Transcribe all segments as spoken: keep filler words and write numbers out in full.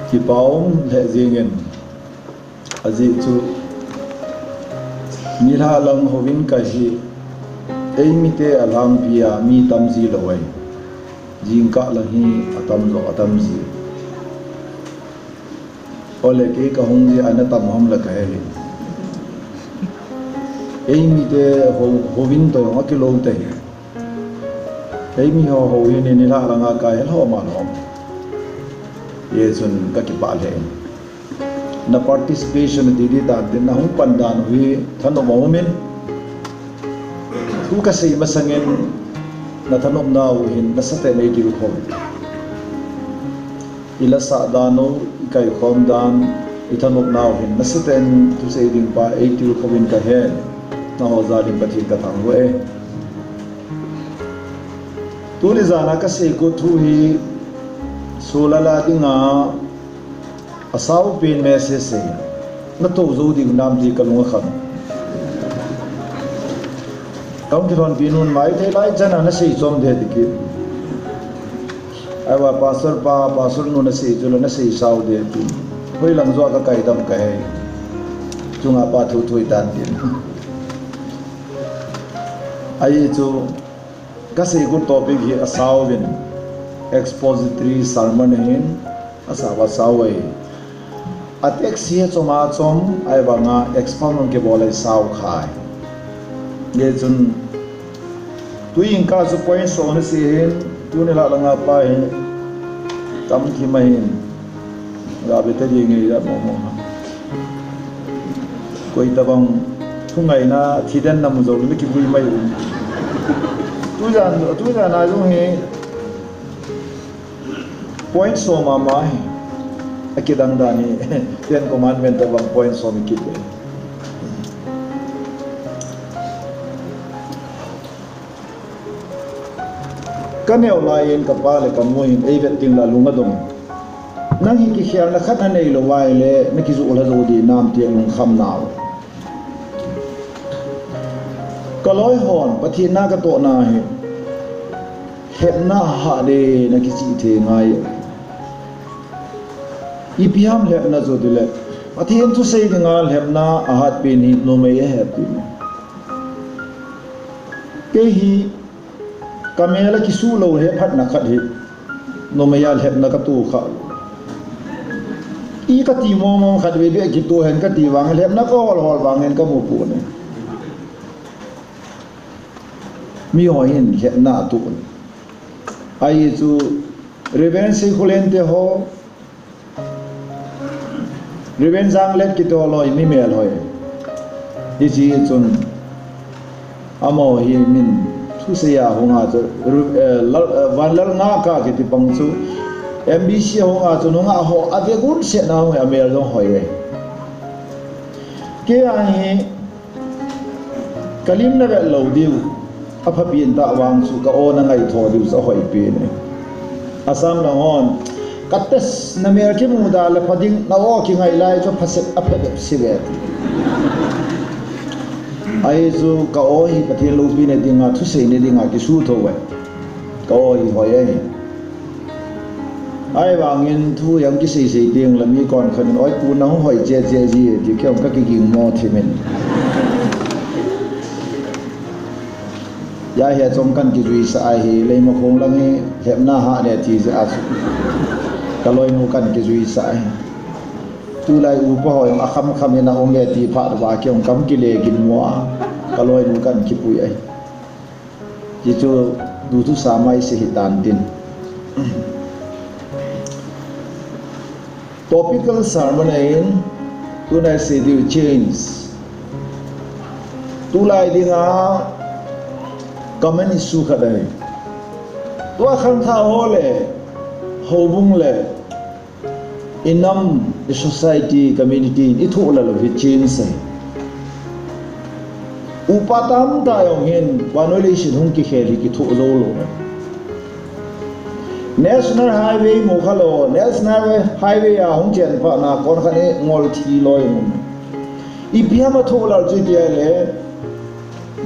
Kipa um lheh jingin, ajeh chu nilhah lang houin kai hi, eimite alhangpi a mi tam ji lou ahi. Jingkah lang hi atam jo, atam ji. Ole kei kahung ji ana tam ham la kahe. Eimite hou, houin toh jong akilou te hi. Eimi ho houin nilhah langa kai lhom a lhom. Hijeh chun kakipah lheh in. Na participation ti di dan tin, nahung pan dan u hi thanop aumin. Thu kasei masangin nathanopnau hin nasatah in eitilkhou. Ilasah dan u, ikaikhom dan, ithanopnau hin nasatah in thusei ding pa eitilkhouvin kahe. Naho jal in Pathen kathangvah e. Tuni jana kasei kit thu hi, Solal a dinga asaupen message sei. Natou jou ding nam ti kalung akham. Kam kilhonpi nun maithei lai chana nasei chom de ti kit. Ahivang pastor pa, pastor nu nasei chu la nasei sao de ti. Hoilang joh a kakai dam kahe. Chunga pa thu thui tan tin. Ahi chu, kasei kit topic hi asauvin, expository sermon ahin, asau asau ahi. A text hi achom achom, ahivanga expound hung kibol ahi, sao khai. Hijeh chun, tu jingkah chu point som nasei hin, tuni nilhah langa pa hi tamthim ahin. Ga be ta ding nge ya mo mo ha. Koi tabang thungaina thiden namu jou le kivui mai um. Tujan, tujana jong hi point som mama hi. Akidang dan hi. Ten commandment tabang point som kit e. Kaneo laiyin kapa le kanu hin eivet ding la lung adong. Nang hi kikhelna khat nanei lou uva ahile, nakijoh lha jou ding nam ti alungkham nau. Kaloi hon, Pathen na katohna hi, lhepna hah ding nakichih thei ngai. Ipi ham lhepna chu tile, Pathen thusei dinga lhepna ahatpen hi numei ahi ati. Kei hi kamel a kisuh lou hi phatna khat hi, numei a lhepna katoh kha. I kati mong mong khat vei vei kitoh hen kati vang, lhepna kahol hol vang hen kamu poi. Miho hin lhepna atoh. Ahi chu Reverend Seikholen te ho, Reverend Janglet kiti ho loi mi melhoi. Hiche chun amaho hi min thusei a hung a chu, eh, Lal, eh, Vanlalngaka kiti pang chu M B C a hung a chu nunga ho ave gun set na hung a mel jong hoi e. Kei a hi kalim na vet lou diu, aphapen tah vang chu ka-o na ngaito diu chu ahoipen e. Assam lang hon, ka test na mel kimu da le pha ding, na-o kingai lai chu pha sep, apha sep sep e. Ahi chu ka-o hi Pathen loupina dinga, thusei na dinga kisuh thou e. Ka-o hi hoi ahi. Ahivangin thu jong kisei sei teng le mi konkhat in, "Oi pu, nang hoi che che ji e," ti kei jong kakiging mo thim in. Hijeh a chun kan kijuisah ahi, Leimakhong lang hi lhepna hah ne ti jeh a chu. Kaloinu kan kijuisah ahi. Tulai upa ho jong akham kham in aum e ti phat uva kei jong kam kile gin mo a. Kaloinu kan kipui ahi. Hichu duthusam a isei hitan tin. Topical sermon ahin, tuna isei diu change. Tulai dinga common issue khat ahi. Tua khangthah ho le, houbung le, i nam, i society, community in i thoh lal u hi change ahi. Upa tamtah jong hin vannoi leiset hung kikhel hi kithoh jou lou. National Highway mu kha lou, National Highway a hung chen phat na kon khat i ngol thi loi mu. Ipi ham a thoh lal chu tia le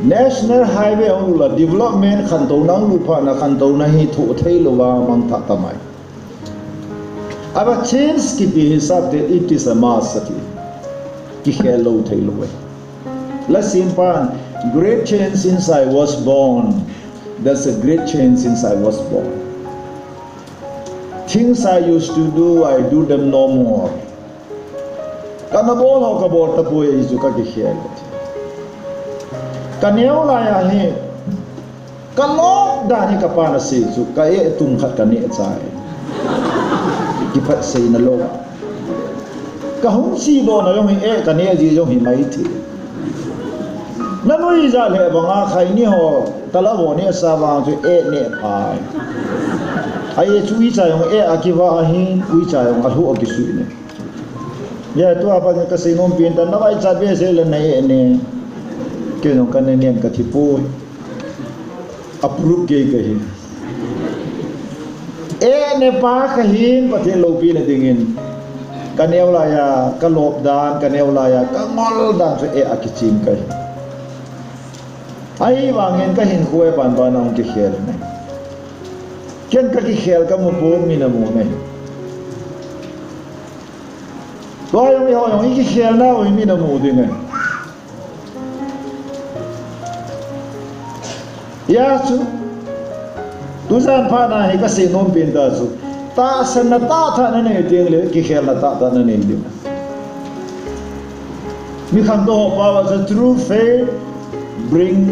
National Highway hung lut la development khantouna hung lut phat na khantouna hi thoh thei lou va mangthah tamai. Ava change kiti hisap te, it is a must ati. Kikhel lou thei lou e. Lasim pan, "Great change since I was born. That's a great change since I was born. Things I used to do, I do them no more." Kana bol ho kabol tapoi, hichu kakikhel. Kaneo lai a hi, kalop dan hi kapan asei chu, ka eh tum khat kaneh chai. Kiphat seina lou. Kahung chedoh na jong hi eh kaneh ji jong hi mai thei. Nanui ja le banga khaini ho, tala ho neh sa vang chu eh neh phai. Ahi chu uicha jong eh akiva ahin, uicha jong alhu akisui ne. Hia tua pa kasei nom pin ta, navaicha behseh le na eh ne. Kei jong kana neh kathi poi. Approve kei kahi. Eh ne pa kahin, Pathen loupina dingin. Kaneo lai a kalop dan, kaneo lai a kangol dan chu eh akichem kahi. Ahivangin kahinkho e banban a hung kikhel ne. Ken kakikhel kamu pon, min amu ne. Tua jong eiho jong ikikhelnau hi min amu ding e. Hia chu, tujan phat na hi kasei nom pin ta chu, tahsanna tahtah nanei teng le kikhelna tahtah nanei ding. Mi khangtou ho pao a chu, "True faith bring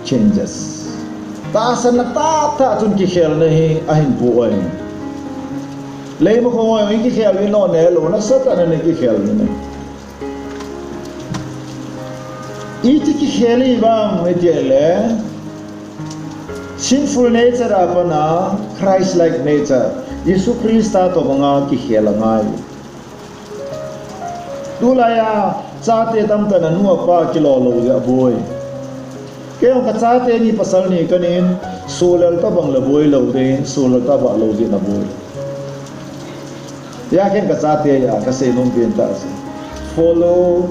changes." Tahsanna tahtah chun kikhelna hi ahin pu ahi. Leimakhong ho jong ikikhel uvin lou ne lou, nasatah in nanei kikhel uvin e. Iti kikhel i vang iti le, sinful nature a pat a Christ-like nature, Jesu Christa tobanga kikhel angai. Tulai a chate tamtah in anu apa kilo lou jeh a boi. Kei jong kachate ni pasal ni kanin, solal tobang le boi lou ding, solal tobang lou ding na boi. Hia ken kachate a kasei nom pin ta chu, follow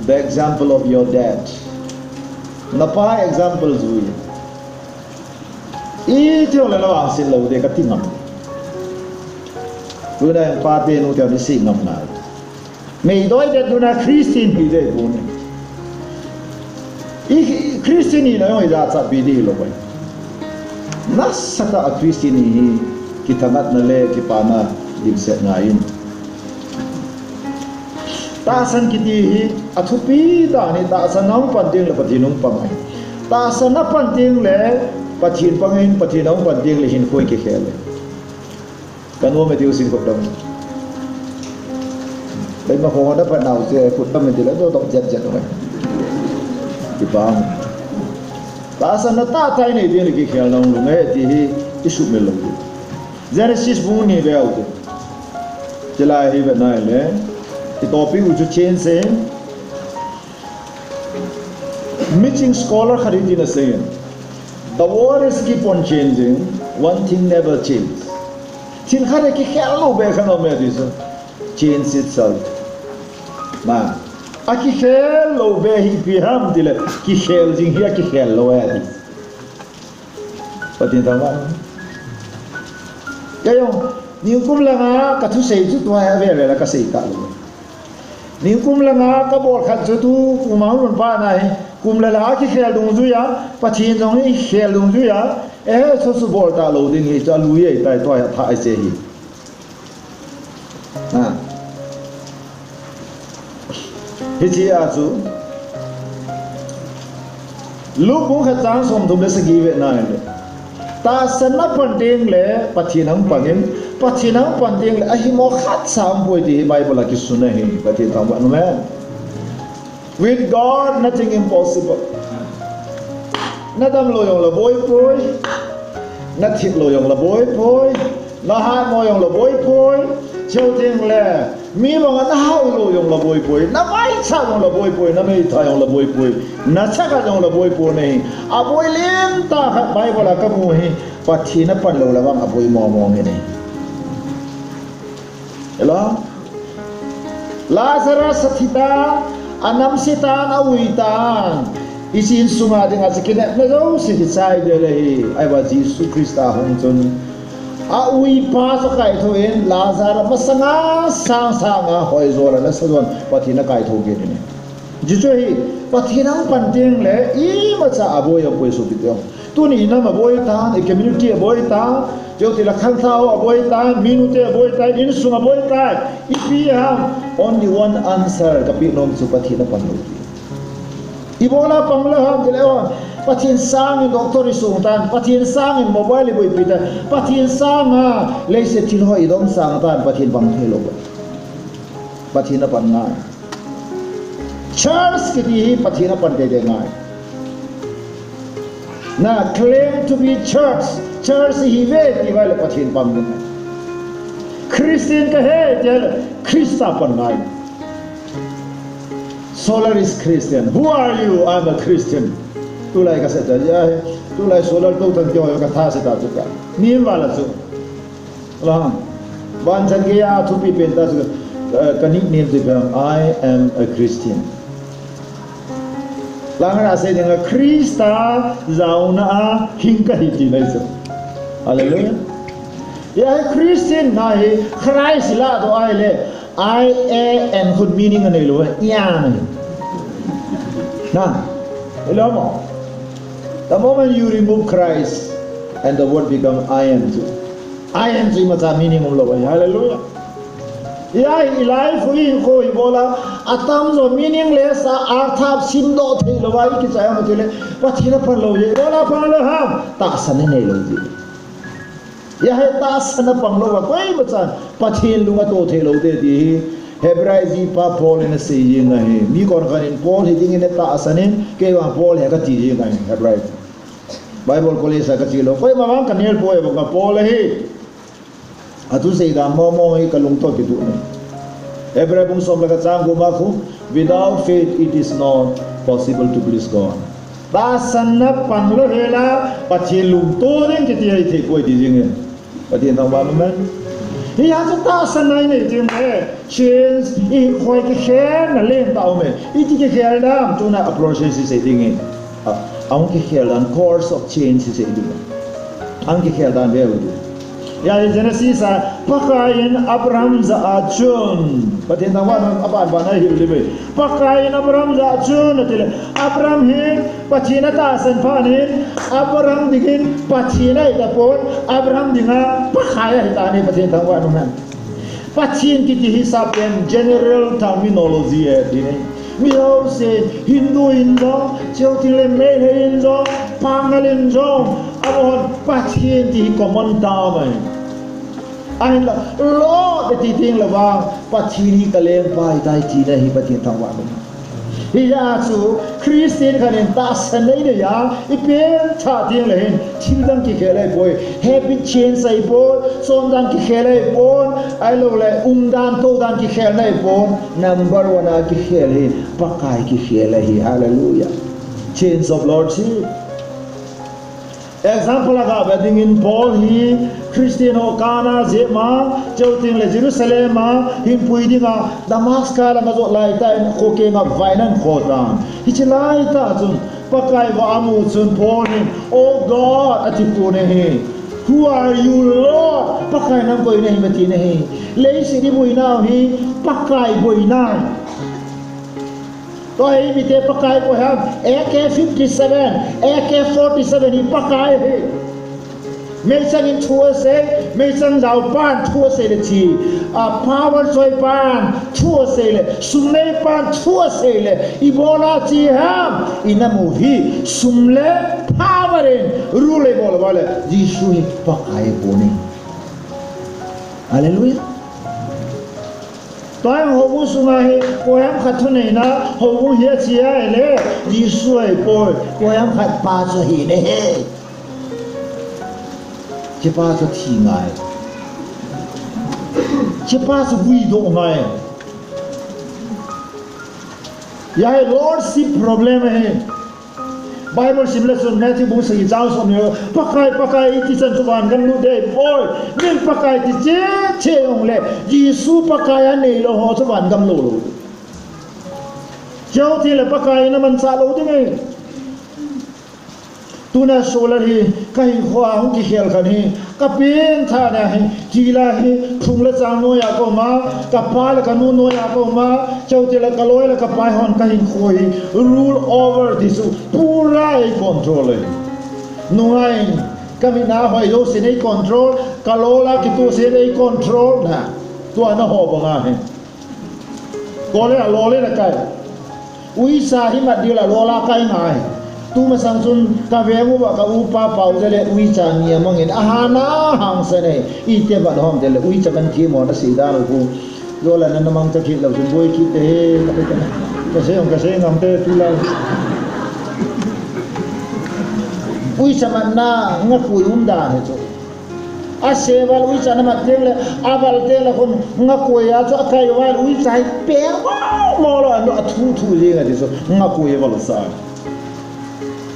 the example of your dad. Napa example jui. Iti jong le navangset lou ding kati ngam. Tuna pate nute ni sei ngam nai. Meidoi det tuna Christian hi dei pon e. I Christian hina jong ijat chapi ding hilou e. Nasatah a Christian hi kithangatna le kipana dimset ngai in. Tahsan kiti hi athupi dan hi, tahsan ahung pan teng le Pathen hung pang ahi. Tahsan apan teng le Pathen pang ahin, Pathen ahung pan teng le hinkho hi kikhel e. Kanu Matthew sin khut dam. Leimakhong ho na phat nau che khut dam ti le dodom jet jet ngai. Kipah. Tahsanna tahtah inei teng le kikhelna hung lhung e ti hi isumil lou. Genesis bung ni veu te. Chulai hi vet nai le. I topic u chu change e. Miching scholar khat in hitin asei in, "The world is keep on changing, one thing never change." Thil khat hi kikhel lou be khat aum e ati chu. Change itself. Na, akikhel lou be hi ipi ham tile, kikhel jing hi akikhel lou e ati. Pathen thangvah. Kei jong, nikum langa kathusei chu tua hi avel vel a kasei talou. Nikum langa kabol khat chu tukum a hung lhun phat na hi, kum le la a kikhel dungjui a, Pathen jong hi khel dungjui a, eh, chu chu bol talou ding hi chu alui ahitai, tua hi athah ahi che hi. Ha. Hiche a chu Luke bung khat chang somthum le sagi vet nai le. Tahsan apan teng le Pathen ahung pang in, Pathen ahung pan teng le ahimo khatcha aumpoi ti hi Bible a kisun ahi, Pathen thangvah in, amen. With God, nothing impossible. Nadam lou jong le boi poi. Nathip lou jong le boi poi. Nahatmo jong le boi poi. Chuteng le mi banga nahao lou jong le boi poi. Navaicha jong le boi poi. Nameithai jong le boi poi. Nachaga jong le boi poi nei. Aboi lentah khat Bible a kamu hi. Pathen apan lou le vang aboi mong mong ahi nei. Hello? Lazarus athi tan, anamse tan, aui tan. Hiche insunga dinga chu kinepna jouse kichai ding ahi. Ahivang Jesu Christa hung chun A uipa chu kaitho in, Lazar masanga sang sanga hoijo le nasa jon Pathen in akaitho kit in. Hichu hi Pathen ahung pan teng le imacha aboi apoi sopi teho. Tuni inam aboi tan, i community aboi tan, chutile khangthah ho aboi tan, minute aboi tan, insung aboi tan, ipi ham, only one answer kapeh nom chu Pathen in apan lou ti. Ibola pang lou ham tile, Pathen sangin doctor isong tan, Pathen sangin mobile iboipi tan, Pathen sanga leiset thil ho idom sang tan, Pathen pang thei lou. Pathen apan ngai. Church kiti hi Pathen apan teitei ngai. Na claim to be church, church ihiuve ti uva le Pathen pang ngai. Christian kahi ti le Christa pan ngai. Solar is Christian. Who are you? I'm a Christian. Tulai kasei ta, ya, tulai solar to tan kyo ka tha se ta tu ka. Ni wala chu. Lang. Ban chan ke ya thupi pen ta chu, eh, ka nickname chu ka, "I am a Christian." Lang na sei ding a Christa jaona a hing kahi ti nai chu. Hallelujah. Ya Christian na hi Christ la to ai le. I A N khun meaning anei lou, I am. Na, hello mo. The moment you remove Christ and the word become I am too. I am too imacha meaning umlou. Hallelujah. Ya, i life u inkho ibola, atamjo meaningless a, artha simdoh thei lou a, ikichai ham tile, Pathen apan lou, ibola pan lou ham, tahsan inei lou ti. Ya hi tahsan a pang lou a, koimachan Pathen lung ato thei lou te ti hi Hebrai jipa Paul in asei jing ahi. Mi konkhat in Paul hi dingin atahsan in, kei vang Paul hi kati jing ahi, Hebrai. Bible College a kache lou. Koima vang kanel poi, vang ka Paul ahi. Athusei dan momo hi kalungto kituh nei. Hebrai bung som le khat chang gup a khu, "Without faith it is not possible to please God." Tahsan a pang lou hela, Pathen lungto ding kiti hi thei poi ti jing e. Pathen thangvah in um hen. Hijeh chun tahsan a inei teng le, change ikhoi kikhelna lentah um e. Iti kikhel dam, tuna a process isei ding e. A, ahung kikhel dan, course of change isei ding e. Ahung kikhel dan veu ding. Hia hi Genesis a, Pakai in Abraham jah a chun, Pathen thangvah in um hen, aban ban a hil ding e. Pakai in Abraham jah a chun, atile, Abraham hi Pathen atahsan phat in, Abraham dingin Pathen ahi tapon, Abraham dinga Pakai ahi tan ahi, Pathen thangvah in um hen. Pathen kiti hi sapen general terminology ahi ti nei. Mi jouse, Hindu in jong, chutile Meitei in jong, Pangal in jong, amahon Pathen ti hi common term ahi. Ahinla, Lord ati teng le vang, Pathen hi kalengpa ahitai tina hi Pathen thangvah in um. Hijeh chun, Christian khat in tahsan a inei a, ipen thah teng le hin, thil dang kikhel ahipoi, habit change ahipoi, chondan kikhel ahipoi, ahilouleh, umdan, toudan kikhel ahipoi, number one a kikhel hi, Pakai kikhel ahi, hallelujah. Change of Lordship. Example a gah ve dingin Paul hi Christian ho kana jep ma, chuteng le Jerusalem a hinpui dinga Damascus lam a jot laitah in kho kenga vainan kho tan. Hiche laitah chun Pakai vah amu chun Paul hin, "Oh God," ati pon ahi. "Who are you, Lord?" Pakai nang koi nahi, ati nahi. Leiset iboinau hi Pakai boina. Tua hi mite Pakai koi ham, A K fifty-seven, A K forty-seven hi Pakai ahi. Meichang in thu asei, meichang jao pan thu asei le chi. A power choi pan thu asei le, sum nei pan thu asei le, ibola chi ham, inam u hi, sum le power in, rule le bol le, Jesu hi Pakai ahi pon ahi. Hallelujah. Tua hi houbung sunga hi, koiham khat thuneina, houbung hi achi ahile, Jesu ahipoi, koiham khat pa chu ahi nahi. Hichepa chu thi ngai. Hichepa chu guidoh ngai. Hia hi lordship problem ahi. Bible sim le chun Matthew bung sagi chang som ni, Pakai, Pakai iti chan chu vangam lut ding ahipoi. Min Pakai ti cheh cheh jong le, Jesu Pakai anei lou ho chu vangam lou lou. Chutile Pakai in amanchah lou ding ahi. Tuna solar hi, ka hinkhoa hung kikhel khat hi, ka pengthahna hi, tila hi, phung le chang noiya ka um a, ka pa le ka nu noiya ka um a, chutile ka loi le ka pai hon ka hinkho hi rule over ti chu pura ei control e. Nungah in, ka mit a hoi jouse nei control, ka lol a kitoh se nei control na. Tua na ho banga hi. Kole a lol le na kai. Uicha hi mat ding le lol a kai ngai. Tumasang chun ka veng uva ka upa pau jale uicha ni a mangin a hana hangsan e. Iti vat hom tile uicha kan thi mo na si dan u. Lol a na na mangcha kit lou chun boi kit te he. Ka sei, ka sei ngam te tu la. Uicha matna ngakui um dan hi chu. Ase val uicha na mat teng le, a val teng le khun ngakui a chu a kai val uicha hi peng mo mo lo, a thu thu jing a ti chu ngakui val sa.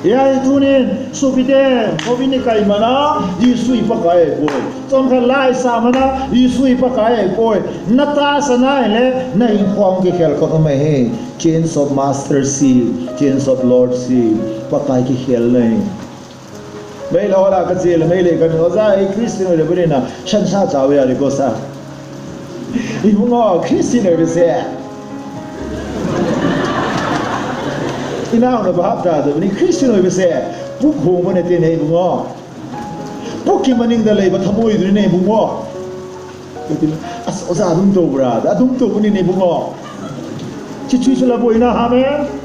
Hia hi tunin, sopite, Covid ni kai mana, Jesu i Pakai ahipoi. Chomkhat la i sa mana, Jesu i Pakai ahipoi. Na tahsan a ahile, na hinkho hung kikhel khat um ahi. Change of mastership, change of lordship, Pakai kikhel na hi. Meilhei hol a ka che le, Meilhei ka ni, oja, ei Christian hoi le buni na, sansa cha ve a ri ko sa. I bungo, Christian hoi be se. I nao na ba hap ta do, ni Christian hoi be se. Puk ho mo ne te nei bungo. Puk ki maning da lei ba thamoi du nei bungo. Kati le, as, oja adum to bra, adum to buni nei bungo. Chi chi chu la boina ha me.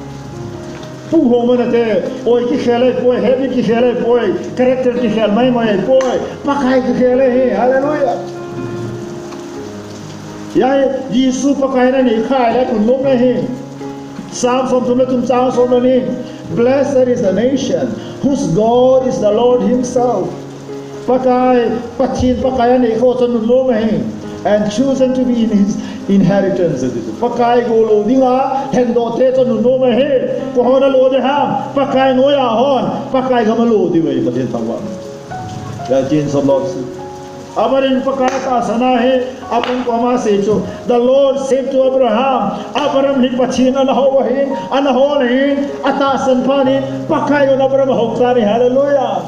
Pu ho mana te, oi kikhel ahipoi, heavy kikhel ahipoi, character kikhel mai mai ahipoi, Pakai kikhel ahi, hallelujah. Hia hi, Jesu Pakai na nei kha le tun nom na hi. Psalm som thum le thum chang som le ni. Blessed is the nation whose God is the Lord himself. Pakai, Pathen Pakai a nei kho chu nunnom ahi. And chosen to be in his inheritance, ati chu. Pakai go lou dinga, lhendoh te chu nunnom ahi. Koi hon a lo ding ham, Pakai noiya hon, Pakai gam a lo diu ahi, Pathen thangvah. That change of Lord. Abraham Pakai tahsan ahi, Abraham koma sei chu. The Lord said to Abraham, Abraham hi Pathen ana hou ahin, ana hol ahin, atahsan phat in, Pakai in Abraham a hou tan ahi, hallelujah.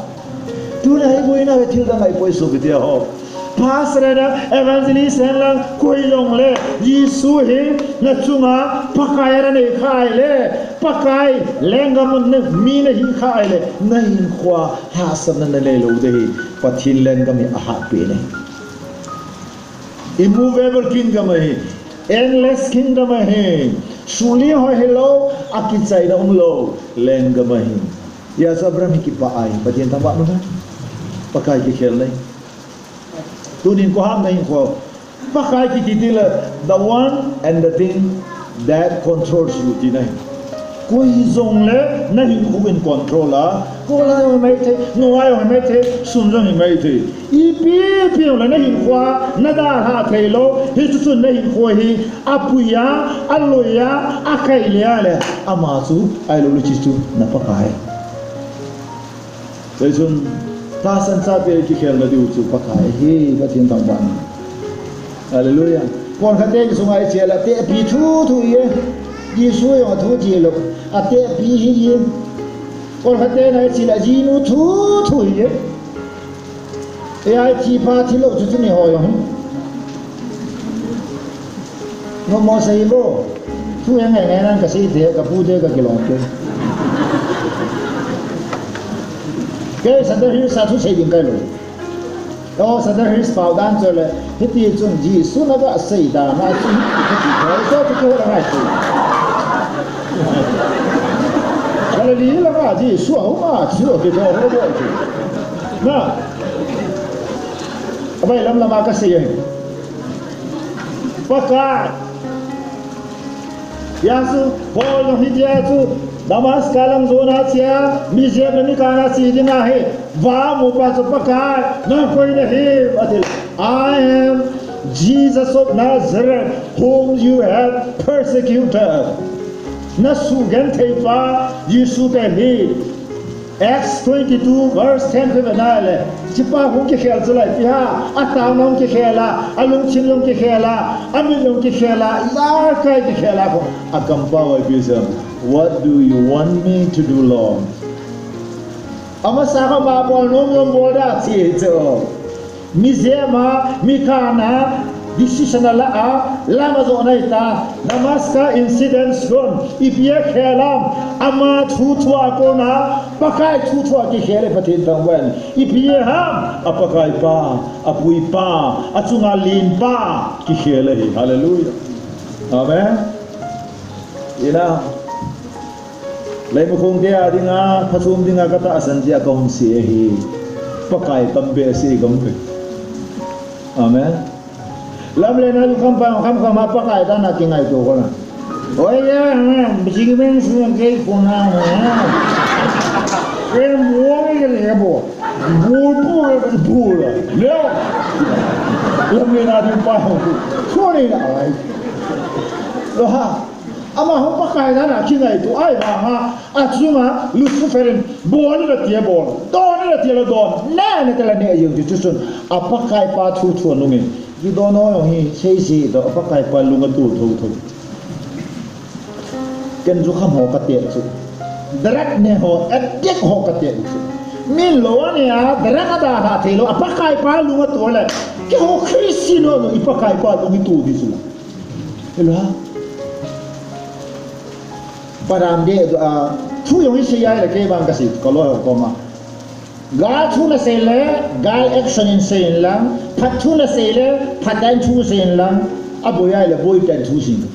Tuna hi boina ve thil dang ahipoi sopite ho. Pastor hen lang, evangelist hen lang, koi jong le, Jesu hi na chunga Pakai a na nei kha ahile, Pakai lenggam a mi na hi kha ahile, na hinkhoa hahsatna na nei lou ding ahi, Pathen lenggam hi ahat pen ahi. Immovable kingdom ahi, endless kingdom ahi, suli ho hilou, akichaina umlou, lenggam ahi. Hia chu Abraham hi kipah ahi, Pathen thangvah nu na. Pakai kikhel na hi. Tunin koi ham na hinkho. Pakai kiti tile, the one and the thing that controls you ti na hi. Koi jong le na hinkho in control a, koi jong hi mai thei, nunga jong hi mai thei, sum jong hi mai thei. Ipi pi jong le na hinkhoa na dalha thei lou, hichu chun na hinkho hi, apui a, aloi a, akai le a le, ama chu, ahilou le hichu, na Pakai. Hichun, tahsan chate kikhelna diu chu Pakai ahi, Pathen thangvah. Hallelujah. Konkhat te sunga i che le, atehpi thu thu ahi. Jesu jong athu che lou, atehpi ahi. Konkhat te na i che le, ajinu thu thu ahi. Ei, ai, chi pa thi lou chu chu ni ho jong. Mo mo sei bo. Thu yang ngai ngai nan ka sei te, ka pu te, ka kilong te. Kei Sunday Hills a thu sei ding kai lou. O, Sunday Hills pau dan chu le, hiti chun Jesu na ga sei dan a chu hiti ka ti ko, so chu ki ho la ngai chu. Galilee langa Jesu a hung a chu ki to ho bo chu. Na. Abailam lama ka sei ahi. Pakai. Hia chu, Paul jong hitia chu, Damascus lang jona chea, mi jepna mi kana che dinga hi, va mu pa chu Pakai, nang koi nahim, ati le. I am Jesus of Nazareth, whom you have persecuted. Na sugenthei pa, Jesu kahi. Acts twenty-two verse ten ka ve na le, hichepa hung kikhel chu lai pi ha, ataona hung kikhel a, alungthim jong kikhel a, amit jong kikhel a, ijakai kikhel a, ko, akampau a ipi asei em. What do you want me to do, Lord? Amasa kha ma bol nom nom bol da chi chu. Mi jep a, mi khan a, decision ala a, lam ajo nai ta, Damascus incident kon, ipi a khel ham, ama thu thua kona, Pakai thu thua kikhel e Pathen thangvah in. Ipi ham, a Pakai pa, a pui pa, a chunga len pa, kikhel ahi. Hallelujah. Amen. Ina. Leimakhong te a dinga, phachom dinga ka tahsan jeh a ka hung sei ahi. Pakai tam behseh gam pe. Amen. Lam le na lu kham pa, kham kham a Pakai dan a kingaito ko na. Oi ya, amen. Bijing meng su ke ko na. Ken bo ke ke bo. Bo bo ke bo. Leo. Lam le na lu pa. Sorry na ai. Lo ha. Amaho Pakai dan a kingaito ahi vang a, achunga Lucifer in bol le tia bol, don le tia la don, ne ne tia la ne jeng ti chu chun, a Pakai pa thu thua nung in, kidon ho jong hi sei sei toh, a Pakai pa lung atoh thotho. Ken jukham ho ka teh chu, drug ne ho, addict ho ka teh chu. Min lou a ne a, drug a dalha thei lou, a Pakai pa lung atoh le, keiho Christian ho jong i Pakai pa lung itoh di chu. Hello. Param de, ah, thu jong i sei a le kei vang ka sei, ka loi ho koma. Gal thu na sei le, gal action in sei in lang, phat thu na sei le, phat dan thu sei in lang, aboi a le, boi dan thu sei in.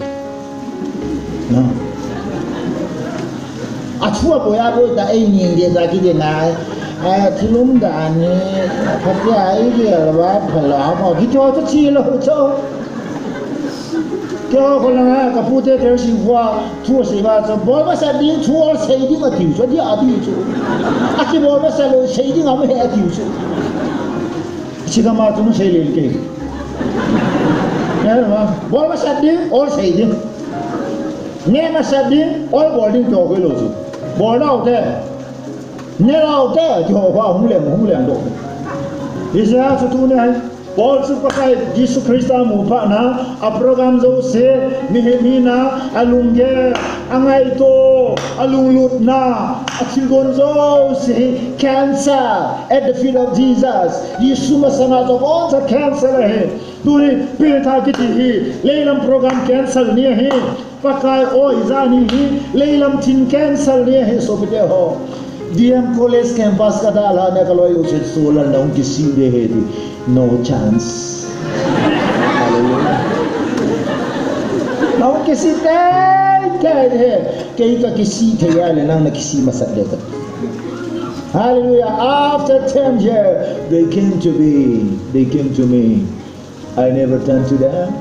Na. A thu aboi a boi ta ei ning de ta ki de ngai. A thilum dan ni, phat ya ei de la ba phala ma, ki to to chi lo to. Keiho kho langa, ka pute Tersi vua, thu asei vang chu, bol masat ding, thu ol sei ding atiu chu, adia atiu chu. Akibol masat lou, sei ding amahe atiu chu. Chikama chu sei lel kei. Eh, bol masat ding, ol sei ding. Ne masat ding, ol bol ding toh kei lou chu. Bol nau te. Ne nau te, keiho kho hung leng, hung leng doh. Isaiah chu tuni ahi. Paul chu Pakai Jesu Christa mu phat na, a program jouse, mihem hina, a lunggel, a ngaito, a lunglutna, a thilgon jouse hi cancel at the feet of Jesus. Jesu masanga jong boncha cancel ahi. Tuni pengtha kiti hi, leilam program cancel ni ahi. Pakai o ijat ni hi, leilam thing cancel ni ahi sopite ho. D M College campus ka dalha na ka loi u chet solar na hung kisih de he di. No chance. Hallelujah. Na hung kisih tei tei de he. Kei ka kisih thei a le nang na kisih masat de ta. Hallelujah. After ten years, they came to me. They came to me. I never turn to them.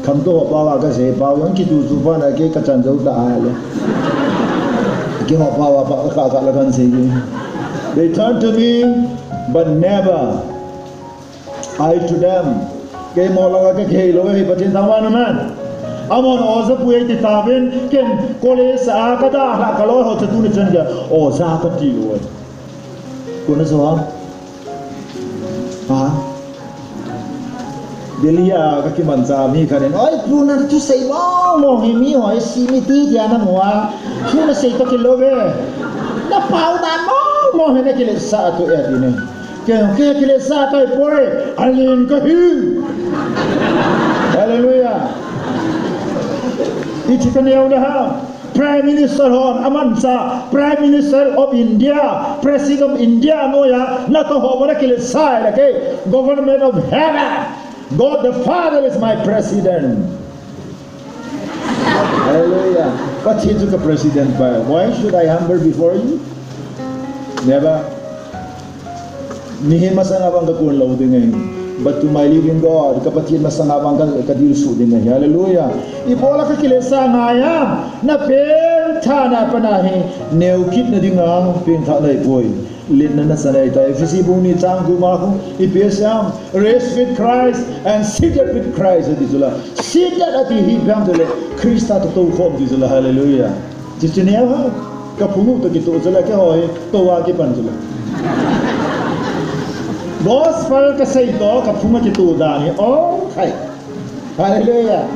Khamtou ho pao a kasei pao jong kitu chu pa na kei kachan jou ta a le. Keiho pao a pa ka ka la kan sei. They turn to me, but never I to them. Kei mo la ka kei lou hi Pathen thangvah in amen. Amon oja pu ei ti tauvin ken college a ka dalha ka loi ho chu tuni chan kei oja kati lou. Kona jo ha. Ha? Delhi a ka kimanchah mi khat in, "Oi, pu na thusei mong mong hi mi ho hi si mi ti tia na mu a. Thu na sei toh kilou ve. Na pao dan mong mong hi na kiletsah toh e," ati ne. Kei, kei kiletsah tai poi, alen kahi. Hallelujah. Iti ka neo na ha. Prime Minister hon amanchah, Prime Minister of India, President of India noiya, natoh ho bou na kiletsah le kei, Government of Heaven, God the Father is my President. Hallelujah. Pathen chu ka President pa. Why should I humble before you? Never. Mihem masanga vang ka kon lou ding ahi. But to my living God, ka Pathen masanga vang ka, ka dilsu ding ahi. Hallelujah. Ibola ka kiletsah ngai a, na pengthahna a pat na hi, neo kit na dinga, pengthah na ahipoi. Letna na sa ahitai. Ephesi bung ni chang gup a khu, ipi asei em, rest with Christ and seated with Christ, ati chu la. Seated ati hi ipi ham tile, Christa toh toukhom ti chu la. Hallelujah. Chuche neo ha, ka phung u toh kitoh chu la, keiho hi, tou a kipan chu la. Gospel ka sei toh, ka phung a kitoh dan hi, oh, khai. Hallelujah.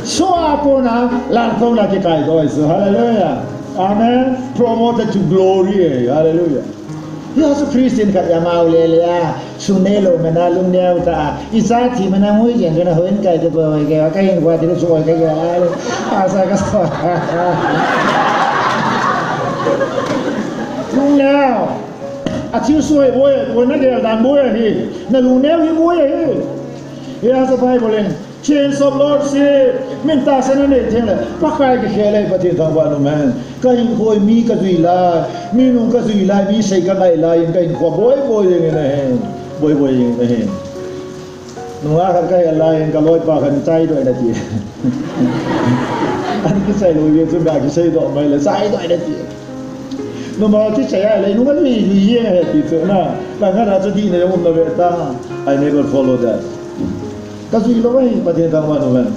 Soh a kona, laltouna kikaidoh chu, hallelujah. Amen. Promoted to glory. Hallelujah. Hiya chu Christian khat ya mau le le a. Sum neilou mana lungneo ta. Icha thi mana ngui jen jona hoin kai te boi ke ka hin wa ti chu oi kai ya. Asa ka sa. Lungneo. Athil soi boi, boi nagel dan boi ahi. Nalungneo hi boi ahi. Hiya chu Bible in. Chains of lordship. Min tahsan anei teng le. Pakai kikhel ahi Pathen thangvah in um hen. Ka hinkho hi mi kajui lai. Mi nung kajui lai. Mi sei kangai lai. Ka hinkho boi boi jeng in ahi. Boi boi jeng in ahi. Nunga khat kahel lai. Ka loipa khat in chai doh in ati. An kisei lou jeh chun ka kisei doh mai le. Chai doh in ati. Numa kichai a le. Nunga lui lui jeng ahi ti chu na. Ka ngat a chu dihna jong um na ve ta. I never follow that. Kajui lou ahi, Pathen thangvah in um hen.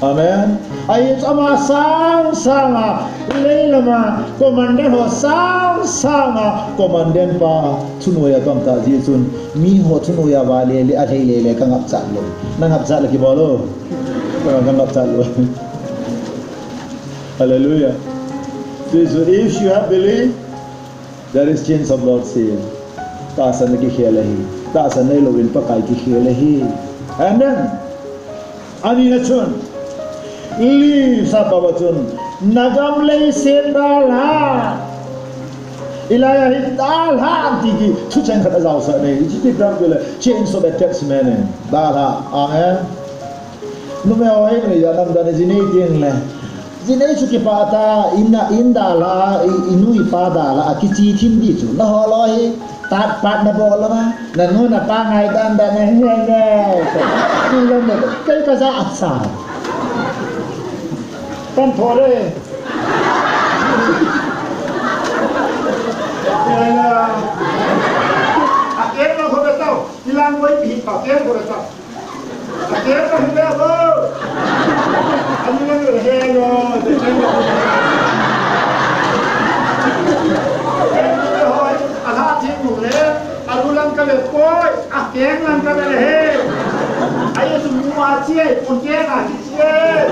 Amen. Ahi chu ama sang sang a, lei lam a, commandant ho sang sang a, commandant pa, thunoi a kaum ta jeh chun, mi ho thunoi a va le le, alhei le le, ka ngap chat lou. Na ngap chat le kibol o. Ka ngap chat lou. Hallelujah. So, so if you have belief, there is chains of lordship. Tahsan kikhel ahi. Tahsan neilou in Pakai kikhel ahi. And then, ani na chun, li sa pa ba chun, nagam leiset dalha. Hilai a hi dalha ti ki, thucheng khat ajao sa nei. Hichi ti dam le, chains of attachment. Dalha. Amen. Numei ho hi numei jat nam dan a jinei teng le. Jinei chu kipah ta, in a, in dalha, i, i nu i pa dalha, a kichi thim di chu. Na ho lou hi, tat pat na bol lou ma, na nu na pa ngai dan dan a hi, hi, hi. Ni lou ne, kei ka ja a cha. Kan tho le. Ya, ya. A kem na kho be tao, ilang koi pi pa kem kho be tao. Ake ka hi be bo. Ani lang le he lo, de chen lo. Ake ka be hoi, a la thi mu le, a lu lang ka be poi, a keng lang ka be le he. Ai su mu a chi ai, pon ke ka chi chi ai.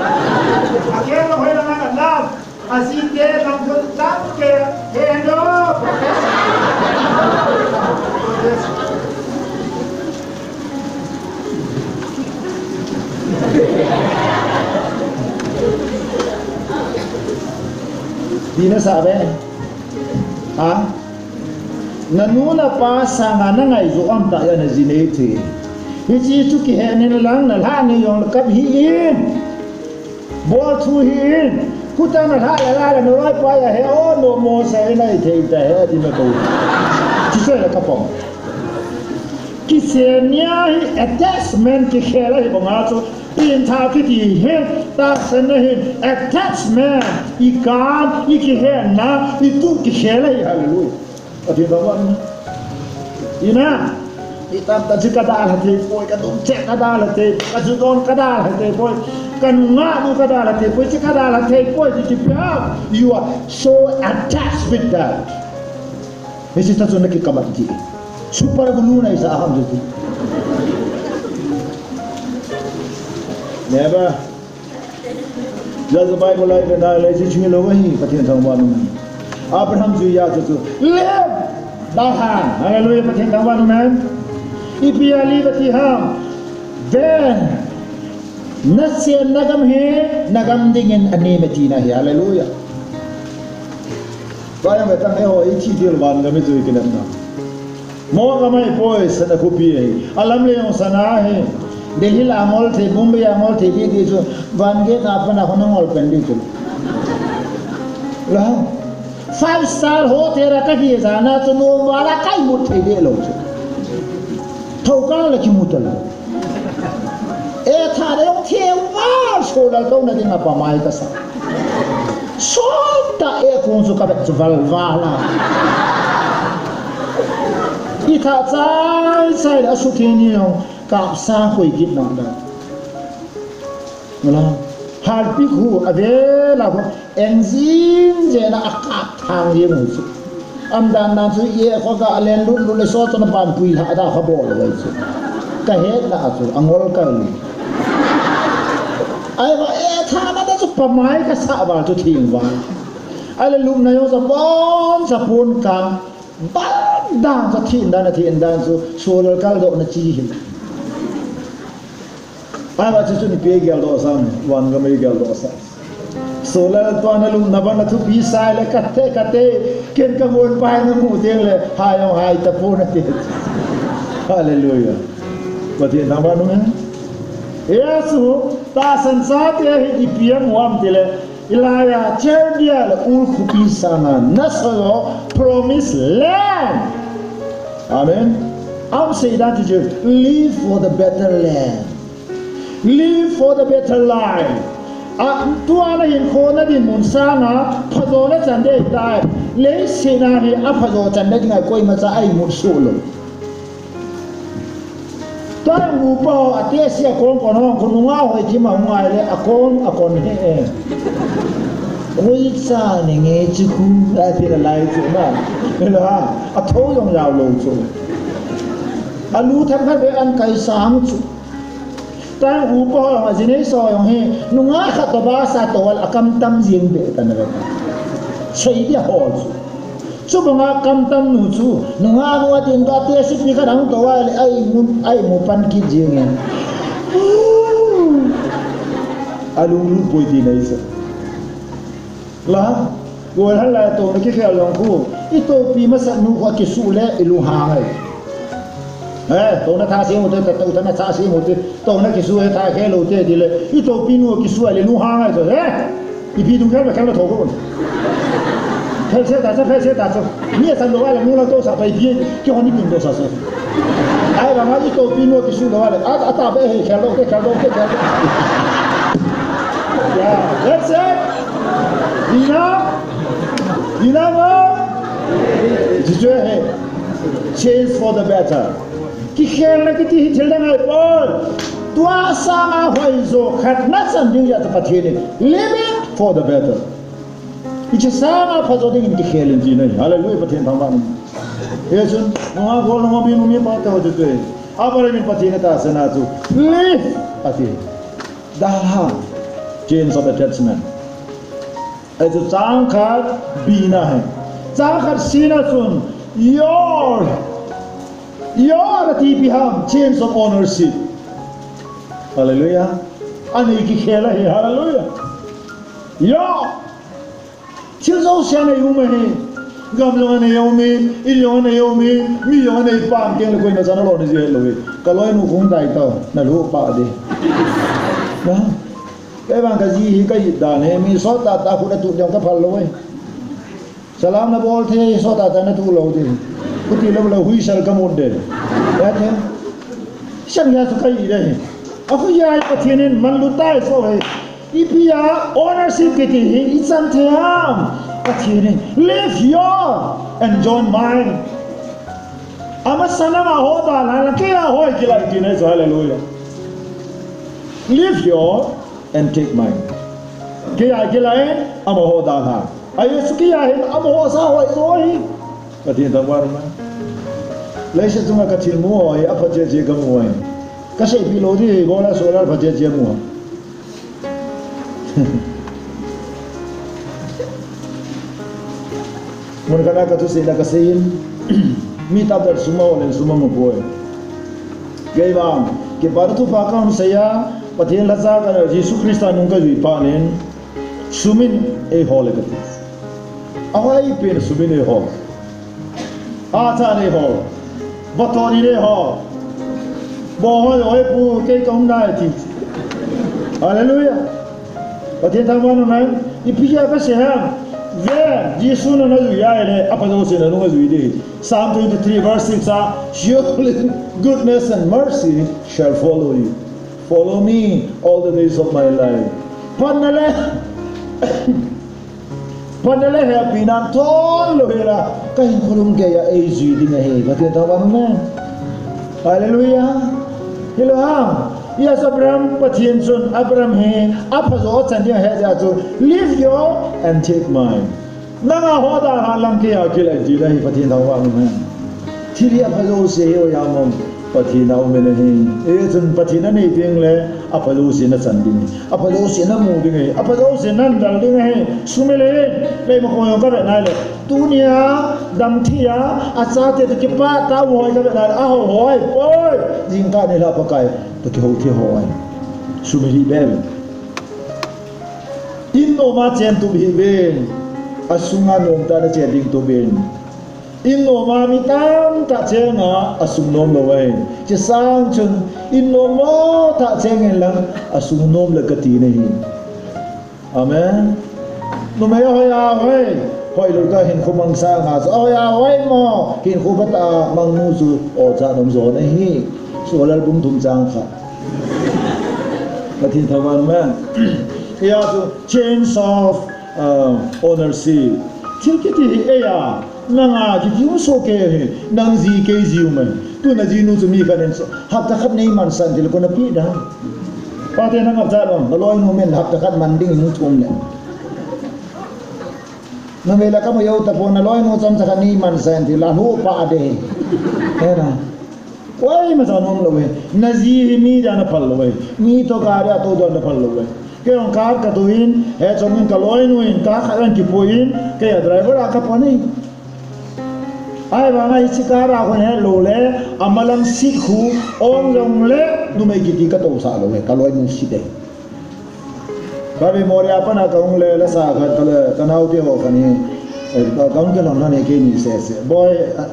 Ake ka hoi lang ka lam. Asite nang khut tang ke, he no. Di na sa be? Ha? Na nu na pa sanga na ngai jo am ta ya na ji nei the. Hichi chu kihe nin lang na lha ni jong le kap hih in. Bol thu hih in. Kutang na lha la la la na loi pa ya he o no mo sa e nai thei ta he di na ko. Chi se la ka pom. Kisenia hi attachment kikhel ahi banga chu. Pintha kiti hi tahsan ahi, attachment, i kam, i kihenna, i tuh kikhel ahi, hallelujah. Pathen thangvah in um hen. Ina, i tam ta chu ka dalha thei poi, ka dum che ka dalha thei, ka ju don ka dalha thei poi, ka nunga nu ka dalha thei poi, chu ka dalha thei poi, chu chu pia. You are so attached with that. Hichi ta chu na kikamat ji. Super glue na isa ham ji. Never. Just the Bible lai na le ji chui lo hi Pathen thangvah in um hen. Abraham ju ya chu chu. Lem. Dalhan. Hallelujah, Pathen thangvah in um hen. Ipi a li ba ti ham. Then. Na chen na gam hi, na gam dingin a nem e tina hi. Hallelujah. Vayang vetang e ho, i thi dil van gam i jui kinep na. Mo gam ai poi, sana kupi e. Alam le yong sana hi. Delhi la ngol thei, Bombay a ngol thei di di chu. Van ge na pa na ho na ngol pen di chu. La. Five star hotel a ka hi jana chu nom vala kai mut thei de lo chu. Thokal la ki mut lo. E tha de ong thei val so lal ko na ding a pa mai ka sa. So ta e kong su ka bet chu val vala. I tha chai chai la su thei ni ong ka sa koi git na da. Mala. Harpic hu a ve la hu. Engine je na a kap thang ye mu chu. Am dan dan chu ye kho ka len lut lut le so chu na ban pui la da kha bol le chu. Ka het na chu angol ka ni. Ai va e tha na da chu pa mai ka sa va chu thing va. Ahile lupna jong sa bon sa pon kang. Ban dan sa thin dan, a thin dan chu, solar kaldohna chi hin. Ahivang chu chun ipi geldoh sam, van gam ei geldoh sam. Solar tua na lupna bang na thupi sai le kate, kate, ken ka mon pai na mu ding le, hai jong hai ta pon ati. Hallelujah. Pathen thangvah in um hen. Jesu, tahsan chate hi ipi amu ham tile, Elijah, Cherdia le Ur khopi sanga nasa jo promised land. Amen. Aum seidan ti chu, live for the better land. Live for the better life. A, tua na hinkho na dinmun sanga phajo na chan ding ahitai. Leiset a hi aphajo channa dinga koimacha a imut soh lou. Tua upa ho, ate sia kon kon ho, kon nunga hoi kima hung ngai le, a kon, a kon he e. Koi cha ni nge chi khu, a ti la lai chu na. Ni la, a tho jong jao lou chu. A lu themkhat ve an kai sang chu. Tua upa ho, a jinei so jong hi, nunga khat to ba sa to wal a kam tam jing be ta na ve. Sei dia ho chu. Chubanga kamtam nu chu, nunga nu a din ba te sipi khat ahung tou a le, a imu, a imu pan kit jing e. A lunglut poi ti nei sa. La, gol hal lai touna kikhel jong khu, i toupi masat nu khu akisuh le, i lunghang e. Eh, touna tha sem u te, ta touna tha sem u te, touna kisuh e tha khel lou te, ti le, i toupi nu akisuh le, lunghang e, so, eh. Ipi dung khel, khel na tho ko. Khel se ta sa, khel se ta sa. Ni a san lo a la nu la to sa pa ipi, kihon ni pin to sa sa. Ahivang a i toupi nu kisuh lo a le. A, a ta be he khel lo ke, khel lo ke, khel lo. Yeah, that's it. Enough. Enough, oh. Ji chu he. Change for the better. Kikhelna kiti hi thil dang ahipoi. Tua sanga hoijo khat na chan ding jeh a chu Pathen in, live it for the better. Hiche sanga phajo dingin kikhel in tina ahi. Hallelujah, Pathen thangvah in um hen. Hichun, nunga gol nunga mi nu mi pa te ho chu tui. Abraham in Pathen atahsan a chu, live, ati. Dalha, chains of attachment. Hichu chang khat B na ahi. Chang khat C na chun, your, your ati ipi ham, chains of ownership. Hallelujah. Anei kikhel ahi, hallelujah. Your. Thil jouse anei um ahi. Gam jong anei um in, in jong anei um in, mi jong anei pam teng le koimacha na lo ni ji lou e. Ka loinu kung dai tao, na lo pa de. Na. Kei vang ka ji hi ka it dan e, mi sot tah tah khut a tut jong ka phal lou e. Salam na bol thei, sot tah tah na tut lou ding. Khuti lou lou huisal ka mut de. Ya the. Sang ya chu ka it de. A khu ya Pathen in man lut tai so he. Ipi a ownership kiti hi i chan thei ham. Pathen in, live your and join mine. Amasan amaho dalha, kei a hoi kilai tina chu, hallelujah. Live your and take mine. Kei a kilai, amaho dalha. A Jesu kei a hin, amaho sa hoi jo hi. Pathen thangvah in um hen. Leiset chunga ka thil mu ho hi, apha cheh cheh ka mu ahi. Ka seipeh lou ding, bola solar pha cheh cheh mu. Mun khat a ka thusei na ka sei in, mi tamtah sum ahol in sum amu poi. Kei vang, kipana thupha ka hung sei a, Pathen lhacha ka, Jesu Christa nung ka jui phat in, sum in eihol e ka ti. Ahoi pen sum in eihol. Acha nei ho. Baton nei ho. Bo ho, oi pu, kei ka um nai ti. Hallelujah. Pathen thangvah in um hen. Ipi jeh a ka sei ham. Ve, Jesu nung na jui a ahile, apha jouse na nung ajui ding. Psalm twenty-three verse six a, surely goodness and mercy shall follow you. Follow me all the days of my life. Phatna le Phatna le hepina thon lou hela, ka hinkho lhung geiya eijui ding ahi, Pathen thangvah in um hen. Hallelujah. Hilou ham. Yes, Abraham Pathen chun, Abraham hi apha jo achan ding ahi jeh chun, leave your and take mine. Nanga ho dalha lang keiya kilai ding ahi, Pathen thangvah in um hen. Thil hi apha jouse hi o ya mong, Pathen a um in ahi. Hichun Pathen anei ding le, Apha jouse nachan ding ahi. Apha jouse namu ding ahi. Apha jouse nadal ding ahi. Sumil in, leimakhong jong kavet nai le. Tunia, damthei a, achate toh kipah tah a um ho kavet nai le. Ahao ho ahipoi. Jingkah nilhah Pakai toh kihou thei ho ahi. Sumil hih beh. In noma chen tup hih uvin. Asunga nomtah a nachen ding tup in. In noma mi tamtah chenga asung nom lou ahi. Hiche sang chun in nom lou tah cheng in lang asung nom le kati nahi. Amen. Numei ahoi ahoi, hoilou tah hinkho mang sanga chu ahoi ahoi mo, hinkho phatah a mang nu chu oja nom jo nahi. Solar bung thum chang khat. Pathen thangvah in amen. Hia chu change of, uh, ownership. Thil kiti hi eia. Nanga kiti um soh kei hi, nang ji kei ji um ahi. Tuna jinu chu mi khat in chu, hapta khat neimansah in tile koi napeh ding. Pate nangap jat um, naloinu min hapta khat man ding hung thum le. Numei la kamu jou tapon, naloinu chomcha khat neimansah in tile, alhuh pah ding. Hena. Koima cha nom lou ahi. Naji hi mi dia naphal lou ahi. Mi toh gari a tou dia naphal lou ahi. Kei jong car katou in, hiche chun kaloinu in car khat in kipui in, kei a driver a kapui in. Ahivanga hiche car a kon helou le, amalang seat khu ong jongle, numei kiti katousah lou ahi, kaloinu seat ahi. Ka memory a pat a kahung le, lasa khat kale, kanaote ho khat in, eh, ka, kahung kilhon lhon e keini sese. Boi, a,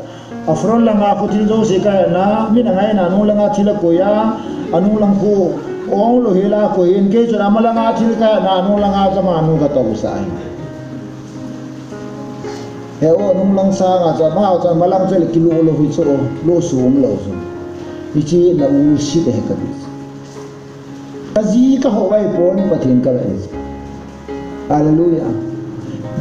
a front langa khu thil jouse kahetna, min angaina nung langa thil akoi a, anung lang khu ong lou hel a koi in, kei chun amalang a thil kahetna, anung langa chu amanu katousah in. He o, nung lang sanga chu, amaho chu, amalang chu le kilo lou hi chu, lo sum lou chu. Hiche na u seat ahi kati. Kaji kaho vai pon Pathen kave. Hallelujah.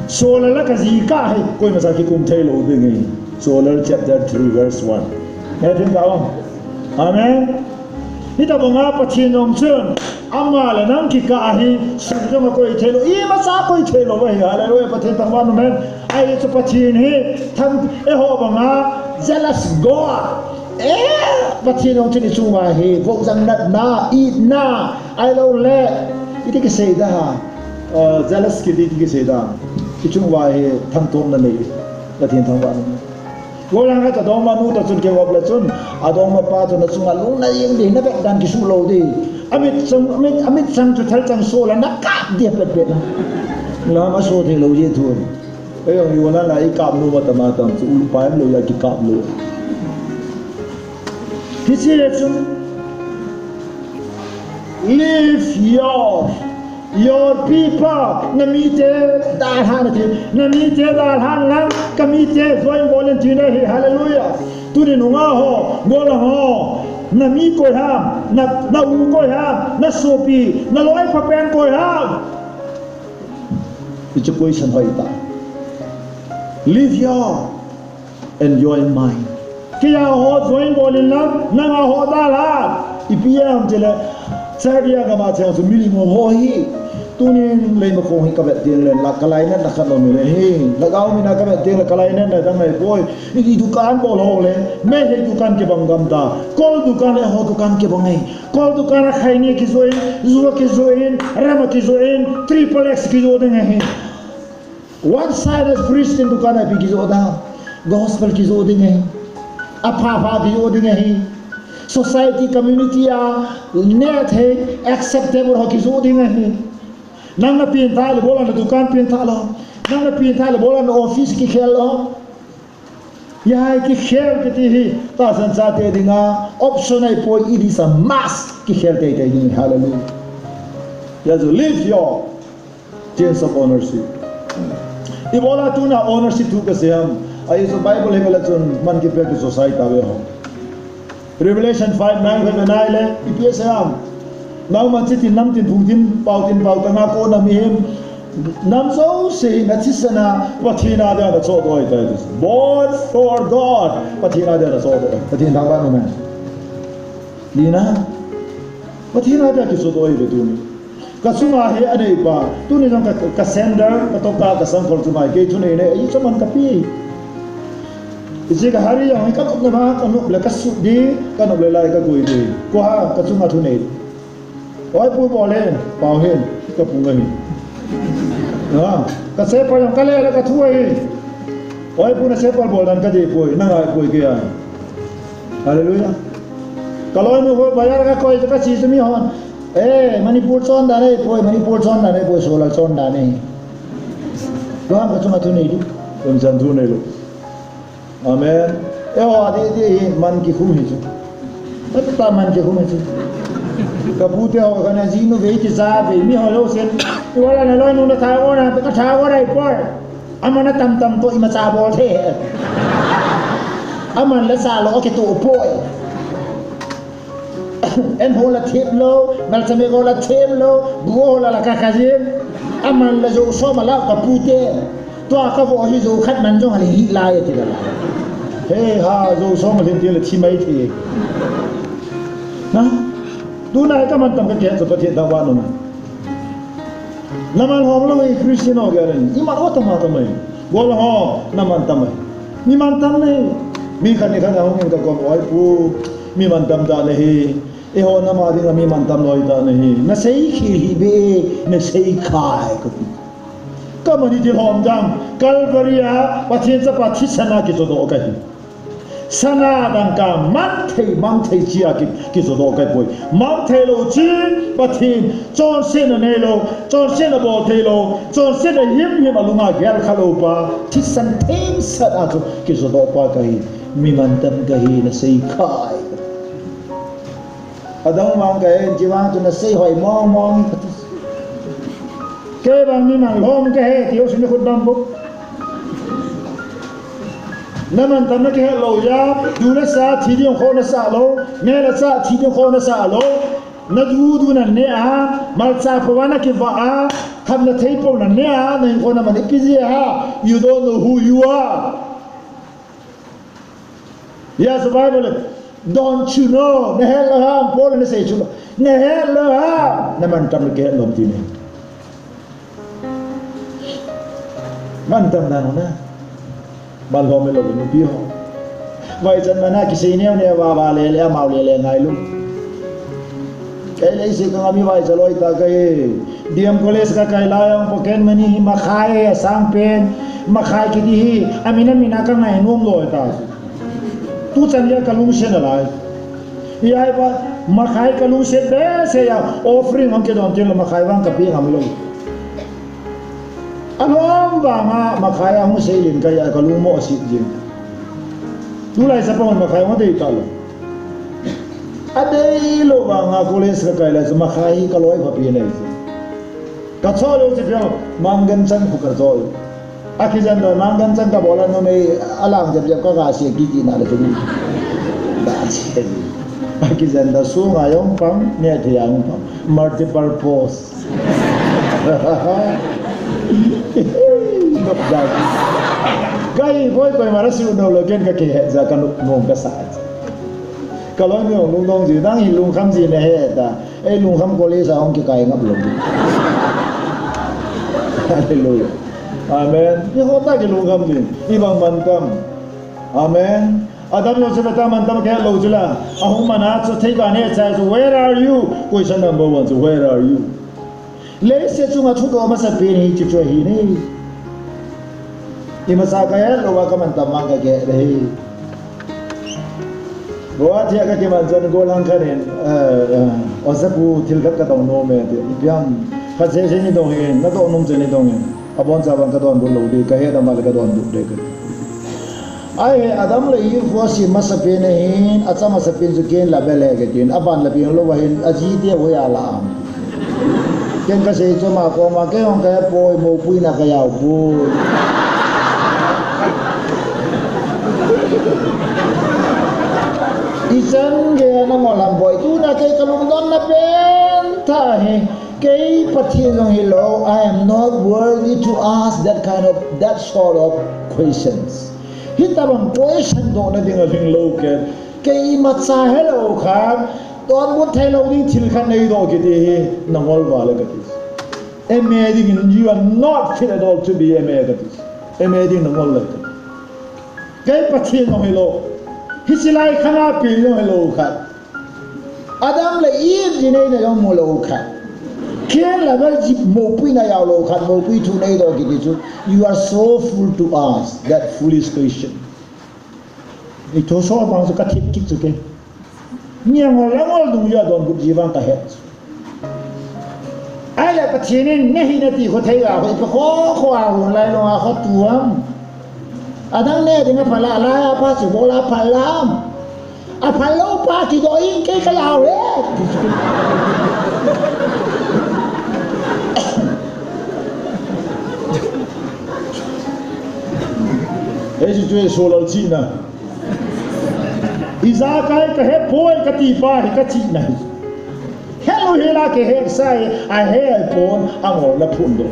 Solar la kaji kahi, koima cha kikum thei lou ding ahi. Solar chapter three verse one. He thim ka ong. Amen. Hitobanga Pathen jong chun, ama le nang kikah ahi, sum jong akoi thei lou, imacha akoi thei lou ahi. Hallelujah. Pathen thangvah in amen. Ahi chu Pathen hi, thang, eiho banga, jealous God. Eh, Pathen jong chun ichung uva hi, vohjang natna, itna, ahilouleh, iti kisei da ha, uh, jealous kiti iti kisei da. Ichung uva hi, thangtomna nei, Pathen thangvah in. Golhang a kadongma nu toh chun kei vop le chun, adongma pa chun achunga lungna jeng ding, navet dan kisuh lou ding. Amit chang, amit, amit chang chu thalchang soh le nakap ding pet pet na. Lam asoh thei lou jeh thu. Ei jong iwala na ikap lou ma tama tam chu, upa em lou a kikap lou. Hiche le chun, leave your, your people, namite dalhan ati, namite dalhan lang, kamite join bol in tina ahi, hallelujah. Tuni nunga ho, golhang ho, nami koi ham, na, na u koi ham, nasopi, naloipa pen koi ham. Hiche question hoitah. Leave your and join mine. Keiya ho join bol in lang, nanga ho dalhan. Ipi ham tile, Serbia gam a cheng chu milim ho hi. Tunin leimakhong hi kavet teng le, la kalainatna khat aum in ahi. Lhagao mina kavet teng le, kalainatna dang ahipoi. I, i dukan bol ho le, Meitei dukan kibang gam ta. Kol dukan le ho dukan kibang ahi. Kol dukan a khaini kijoh in, ju kijoh in, rum kijoh in, triple X kijoh ding ahi. One side as Christian dukan a ipi kijoh ding, gospel kijoh ding ahi. Apha pha kijoh ding ahi. Society, community a, nethei, acceptable ho kijoh ding ahi. Nang napeng tha le bol a, na dukan peng tha lou. Nang napeng tha le bol a, na office kikhel lou. Hijeh a kikhel kiti hi, tahsan chate dinga, option ahipoi, it is a must, kikhel teitei ding, hallelujah. Hijeh a chu leave your change of ownership. Ibola tuna ownership thu kasei ham, ahi chu Bible hi vela chun man kipeh kisosai tave ho. Revelation five nine khat ve nai le, ipi asei ham. Nangma chitin, namtin, phungtin, paotin, paotanga kona mihem, nam jouse hi nathisan a Pathen a dia nachoh doh ahitai. Bought for God. Pathen a dia nachoh doh ahi. Pathen thangvah in amen. Lina. Pathen a dia kichoh doh ahi ve tuni. Kachunga hi aneipa, tuni jong ka, ka sender, ka tohpa, ka sangkhol chunga hi kei thunei nei, ahi chu man kapeh. Hiche ka hari jong hi kanop nava, kanop le kasut ding, kanop le lai kagoi ding. Koi ham, kachunga thunei. Oi pu bol e, pau hin, ka pu ngai. Ha, ka sepa jong ka le la ka thu ahi. Oi pu na sepa bol dan ka dei poi, na ngai poi kei a. Hallelujah. Ka loinu ho bazar ka koi ka chi chu mi hon. Eh, Manipur chon dan e poi, Manipur chon dan e poi, solar chon dan e. Lo ham ka chunga thu nei di. Kum chan thu nei lo. Amen. Eiho a di di hi man kikhum hi chu. Tata man kikhum hi chu. Ka pute ho kana ji nu vei ti sa vei mi ho lo sen. Iwala na loinu na tha ona, ka tha ona i poi. Aman atam tam toh imacha bol thei. Aman la sa lo kitoh poi. En ho la thep lou, malchame ho la thep lou, bu ho la la ka ka jin. Aman la jo som ala ka pute. Tua ka vo hi jo khat man jong hali hi lai ti la. He ha, jo som hali ti la thi mai thi. Na? Tuna ka man tam ka ke chu Pathen da wa no. Na man hom lou hi Christian ho garen. I man o tama tama hi. Bol ho, na man tama hi. Mi man tam nei. Mi khat ni khat na hung in ka kom oi pu. Mi man tam ta nei. Eiho na ma dinga mi man tam loi ta nei. Na sei khi hi be, na sei khai ka ti. Ka man hi ti hom dam. Calvary a, Pathen chapa thisan a kichodoh ka hi. Sana dangka man thei, mang thei chia ki, kichodoh kai poi. Mang thei lou chi, Pathen, chonsetna nei lou, chonsetna bol thei lou, chonsetna himhim a lunga gel kha lou pa, thisan themsat a chu kichodoh pa ka hi, mi mantam ka hi, na sei khai. Adang vang ka he, chi vang chu na sei hoi mong mong ka ti. Kei vang mi man lhom ka he, ti ho sini khut bam bu. Na man tam na kihe lou ya, du na sa, thi ding kho na sa lou, ne na sa, thi ding kho na sa lou, na du du na ne a, malcha po na kiva a, tham na thei po na ne a, na in kho na man ipi ji a, you don't know who you are. Yes, the Bible. Don't you know? Na het lou ham, Paul na sei chu. Na het lou ham. Na man tam ke lom ti ne. Man tam na na. Mal ho me lo ni pi ho. Vai chan mana ki sei neo ne va va le le mau le le ngai lu. Kei le si ka mi vai cha loi ta kei. D M College ka kai lai ang pocket money hi makhai a sang pen. Makhai kiti hi. Amina mina ka ngai nom loi ta. Tu chan ya ka lungsiat na lai. Iyai ba, makhai ka lungsiat behseh a, offering hung kidon tin la makhai vang ka pe ngam lou. Alom vang a, makhai a hung sei ling ka ya ka lung mo sit jing. Tulai sa pa makhai hung dei ta lou. A dei lou vang a college ka kai lai sa makhai ka loi pha pi nei. Ka cho lou si pia, mang gan chan phu ka cho. A kijen da mang gan chan ka bol a numei a lang jep jep ka ga se kiti na le chu. Da se. A kijen da su nga jong pang, ne thei jong pang. Multiple purpose. Dok da. Kai voi koi mara si u no lo ken ka ke he ja ka nu nong ka sa. Ka loi no lung dong ji dang hi lungkham ji ne he ta. Ei lungkham college a hung kikai ngap lou. Hallelujah. Amen. Eiho ta kilungkham ni. I bang man tam. Amen. Adam lo se ta man tam ke lou chu la. Ahung man a chu thei ka ne cha chu, "Where are you?" Question number one chu, "Where are you?" Leiset chunga thudoh masapen hi chu chu hi ni. Imacha ka het lou va ka man tam vang ka ke de hi. Guwahati a ka kiman chan gollhang khat in, eh, eh, Osapu thil khat ka dong nom e ti. Ipi ham khat seh seh ni dong in, na dong nom chan ni dong in. Abon cha vang ka donbut lou di, ka het ama le ka donbut de ka. Ai he Adam le Eve ho si masapen ahin, acha masapen chu ken la bel e ka tin, aban la pen lou va hin, aji te ho ya la am. Ken ka sei chu ama koma, kei hung ka he poi, mopui na ka jao poi. Ichan gei na ngol ham boi, tuna kei ka lungdon na pen tah hi, kei Pathen jong hilou, I am not worthy to ask that kind of, that sort of questions. Hitabang question dohna dinga lhing lou kei. Kei imacha helou khat, donbut theilou ding thil khat neidoh kiti hi, na ngol val e kati. M A dingin, you are not fit at all to be M A kati. M A ding na ngol le kati. Kei Pathen jong hilou. Hiche lai khanga pi jong hilou khat. Adam le Eve ji nei na jong mu lou khat. Cain le Abel ji mopui na jao lou khat, mopui thu nei doh kiti chu. You are so fool to ask that foolish question. Ni thu so bang chu ka thip kit chu ke. Ni angol angol dung ya don bu ji bang ka he. Ahile Pathen in nei hih in ati kho thei a, hoi pa kho kho a hung lai long a kho tuam. Adang ne ding a phala, lai a pa chu bol a phalam. A phal lou pa kidoh in kei ka lau e. Ei chu chu e so lal chi na. Ijakai ka he poi kati pa hi ka chi na hi. Hello, hela ke he sai, a he ai pon, angol na phun do.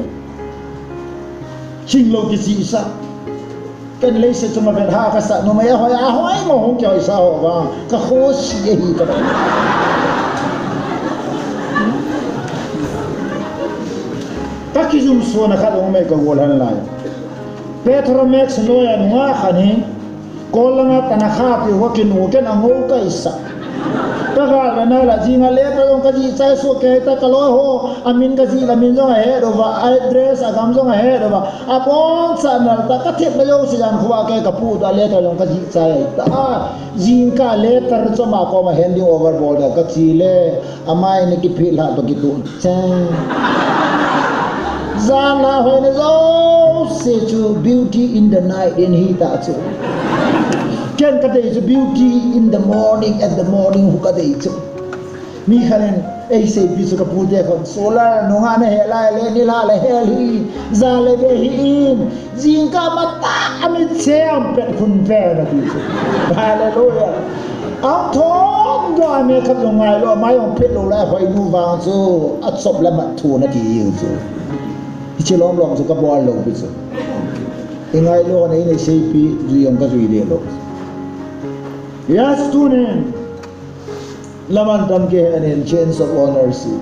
Ching lou kichi sa. Ken leiset chunga ven ha ka sa, numei a hoi, a hoi mo hung kihoi sa ho vang, ka khosi e hi ka. Ka kijum suan a khat ong mei ka gol han lai. Petromax noi a nunga khan hi, Kol langa tana kha tiu ka kinu ken a ngou ka isa. Ka gal ve na la jing a letter jong ka jih chai suh kei ta ka loi ho. A min ka jih la min jong a he dou va, a address a gam jong a he dou va. A bon sa na ta ka thep na jong si jan khuwa kei ka pu da letter jong ka jih chai ta. A jing ka letter chom a koma handing over bol da ka chi le. Amai na kiphilha to kitu chang. Jan la hoina jouse chu beauty in the night in hi ta chu. Ken ka dei chu beauty in the morning, at the morning hu ka dei chu. Mi khat in ei seipi chu ka pute khon solar nunga na he lai le nilha le hel hi. Jan le be hi in. Jingkah matah a mitse a pet khun pen ati chu. Hallelujah. Athon doh a makeup jong ngailou, amai jong pet lou lai, hoi nu vang chu achop le mat thu nati u chu. Hiche lom lom chu kabol lou pi chu. I ngailou na, i nei seipi jui jong kajui de lou. Yes, tune in. Laman tam ke anin change of ownership.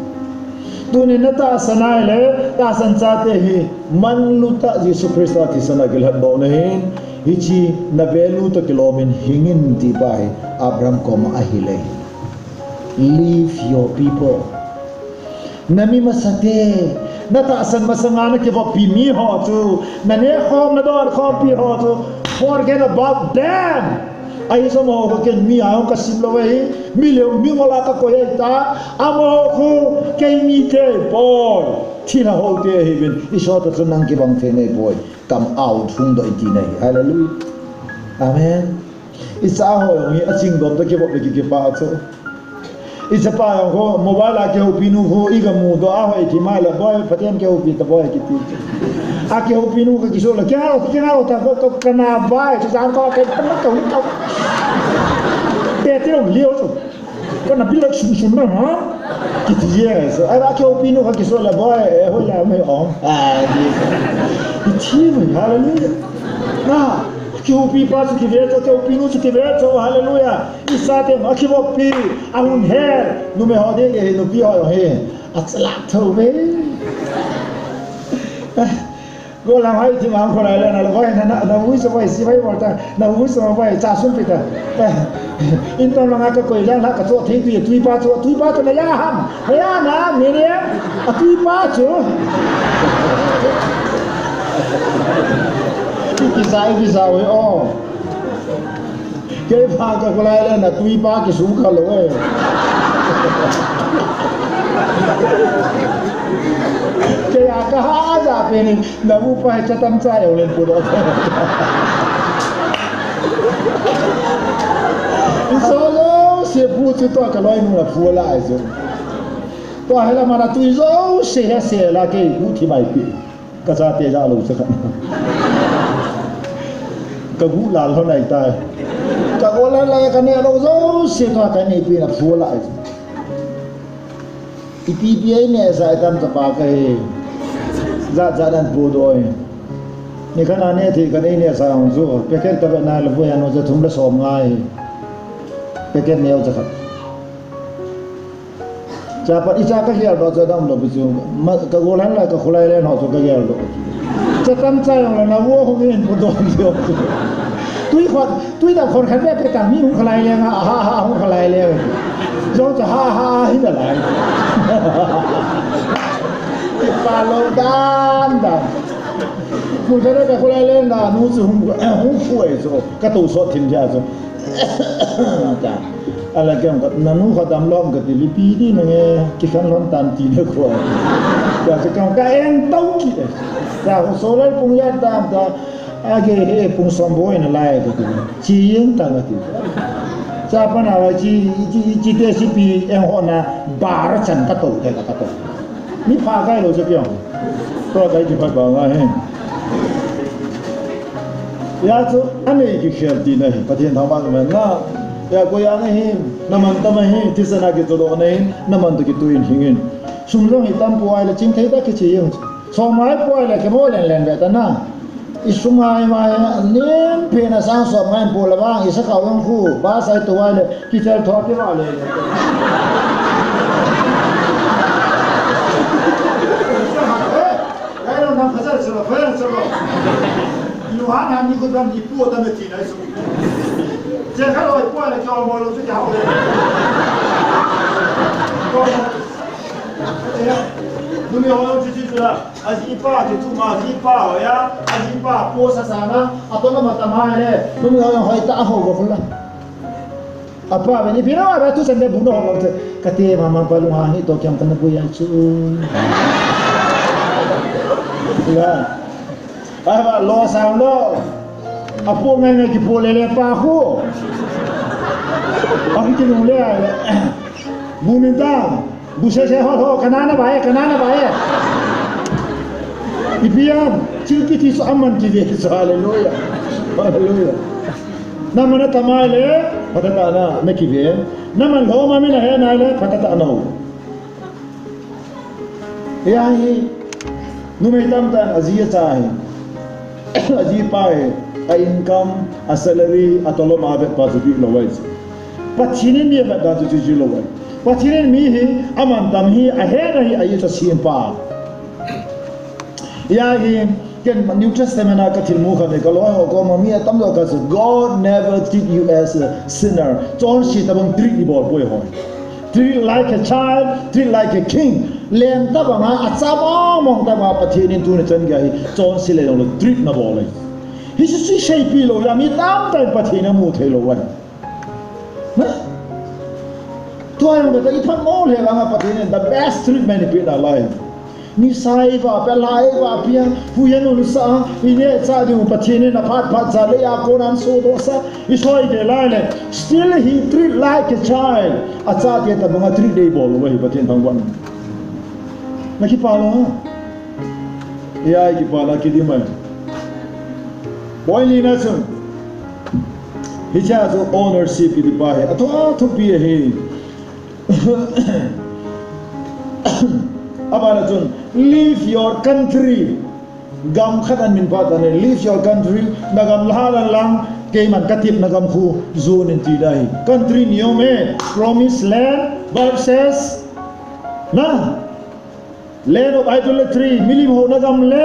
Tunin na tahsan a le, tahsan chate hi manlu tah Jesu Christa thisan a kilhat doh na hin, hiche na value toh kilom in hing in ti pa hi Abraham koma ahile. Leave your people. Na mi masate, na tahsan masanga na kivoppi mi ho chu, na neh khom, na don khompi ho chu, forget about them. Ahi chu amaho khu ken mi a hung kasim lou ahi, mi leu mi ngol a kakoi ahi ta, amaho khu kei mite ahipoi, thilha ho te ahiuvin, Isor toh chun nang kibang thei nahi poi, come out hung doh in tina ahi. Hallelujah. Amen. Icha ho jong hi aching dom toh kivop le ki, kipah chu. Ichapa jong khu mobile a kihoupi nu khu iga mudoh a hoi thim a le, boi, Pathen kihoupi ta boi kiti. A kihoupi nu kakisuh le, kihou, kihou ta, ka, ka, kana bai, chu jang ko, ka, ka, ka, ka. Te te jong liu chu. Kana bil le sun sun na ha. Kiti je, so, a kihoupi nu kakisuh le, boi, eh, hoi la, me ong. Ah, di. Kiti mo, hallelujah. Na, kihoupi pa chu kive chu, kihoupi nu chu kive chu, hallelujah. Isate ma kivoppi, ahung hel, numei ho ding hi, nupi ho hi. Achalak thou ve. Gollhang hai thim a hung kholai le na, le boi na, na, na vui sa boi, si boi bol ta, na vui sa boi, cha sum pi ta. In ton langa kakoi jang la kacho thei tui, tui pa chu, tui pa chu na ja ham, na ja na, mi ni, a tui pa chu. Kisa, kisa, oi, oh. Kei pa kakholai le na tui pa kisu kha lou e. Kei a kaha ja pen in, na bu pa hi chatam cha jong len pu doh. Iso jouse pu chu tua kaloinu na pu la ai chu. Tua hela mana tui jouse he se la kei pu thi mai pi. Kachate ja lou cha khat. Kagu lal ho nai tai. Ka gollhang lai kaneh lou jouse tua kanei pi na phu lai. Ipi pi ai neh sa tam chapa kahi. Jat jat nan pu doi. Nikhat a neh thei kanei neh sa hung chu. Packet tobek nai le boi ano cha thum le som ngai. Packet neo cha khat. Chapat icha kagel doh chu adam lou pi chu. Ma, ka gollhang lai kakholai len ho chu kagel doh. Chatam cha jong le na wo hung in pu doh chu. Tui khon, tui dam khon khat ve pe ta mi hung kholai leng a, ha, ha, hung kholai leng. Jong cha ha ha hi na lai. Kipa lou dan dan. Mu cha na ka khulai le na nu chu hung hung khu ai chu. Ka to sot thin ja chu. Ka. Ala kem ka na nu kha dam lom ka ti li pi di na nge ki khan lon tan ti na khu. Ka chu kam ka eng tau ki. Ka ho so lai pung ya dam ka. Age he pung som boi na lai ka ti. Chi yen ta ka ti. Cha pa na wa chi chi chi te si pi eng ho na bar chan ka to te ka to. Mi pha kai lo chu piang. To kai ji phat ba nga he. Ya chu anei ki khel ti na hi. Pathen thangvah na. Ya ko ya na hi. Na man ta ma hi. Ti sa na ki to do na hi. Na man to ki tu in hing in. Sum jong hi tam pu ai la ching thei ta ki chi yong. Som ai pu ai la ke mo len len ve ta na. I sum ai mai nem pe na sang som ngai pu la bang i sa ka wang khu. Ba sai tu ai le ki chal tho ti ba le. Kai lo na phasal se lo, phasal se lo. Lu han han ni ko dam ni pu ta me ti na su. Je ka lo ai pu ai la ke mo lo su ja ho le. Ko. Numei ho chu chu la, ajipa chu chu ma ajipa ho ya, ajipa po sa sa na, ato na mata ma le, numei ho hoi ta ho go la. Apa be ni pina ba tu san de bu no ho te, ka te ma ma pa lu ha hi to kyang ka na bu ya chu. La. Ai ba lo sa lo. Apo ngai ngai kipo le le pa khu. Ang kinung le ai. Bu min ta. Bu se se ho ho, kanana ba e, kanana ba e. Ipi ham, chilpi ti so aman ki ve so, hallelujah. Hallelujah. Na mana tamai le, patata na, na ki ve. Na man lo ma mi na he na le, patata na ho. Hia hi, numei tamtah in aji acha hi. Ajipa hi, a income, a salary, a tolom a vet pa chu dih lou ahi. Pathen in mi avet dan chu chu dih lou ahi. Pathen in mi hi, aman tam hi, ahet na hi, a ichan sempa. Hia hi, Ken New Testament a ka thil mu khat hi ka loi ho koma mi atam jo ka chu, "God never treat you as a sinner." Chonse tabang treat i bol poi ho. Treat like a child, treat like a king. Leng tabang a, acha mong mong tabang a Pathen in tuni chan gei hi chonse le jong le treat na bol ahi. Hichu chu seipi lou le mi tamtah in Pathen amu thei lou ahi. Na? Tua jong le ta i phat mo le vang a Pathen in the best treatment i pe nalai. Nisa i va pe, la i va pe a, huhhing in sa, i neh chah ding u Pathen in aphat phat cha le a kon a sodoh sa, i soi de lai le. Still he treat like a child. Achate tabang a treat ding bol u ahi Pathen thangvah in. Na kipa lou. Hia i kipa la kidim ahi. Point li na chun. Hiche a chu ownership kiti pa hi. Athu, athupi ahi. Abana chun, leave your country. Gam khat a min pha ta ne, leave your country. Na gam la lang lang, keiman ka tepna gam khu, jon in ti ding ahi. Country ni um e, promised land versus, na, land of idolatry, milim houna gam le,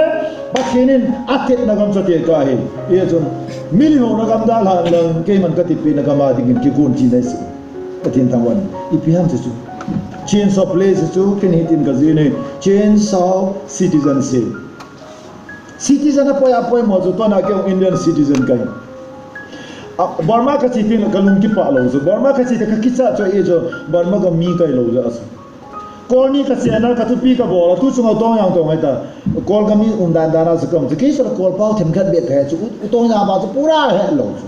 Pathen in atepna gam chu ati kha ahi. Hijeh chun, milim houna gam dalha lang, keiman ka tepna gam a dingin kigon tina ahi. Pathen thangvah in, ipi ham chu. Change of place chu, ken hitin ka jih e, change of citizenship. Citizen apoi, apoi mo chu, tuna kei Indian citizen kahi. A, Burma ka che teng le ka lung kipah lou chu. Burma ka che teng ka kicha chu ahi chu, Burma gam mi kahi lou chu ahi chu. Kol ni ka chena ka thupi ka bol a, tu chunga u Tongjang tong ahi ta. Kol gam mi um dan dan a chu ka um chu. Kei chu Kol pao themkhat beh kahe chu, u, u Tongjang pa chu pura he lou chu.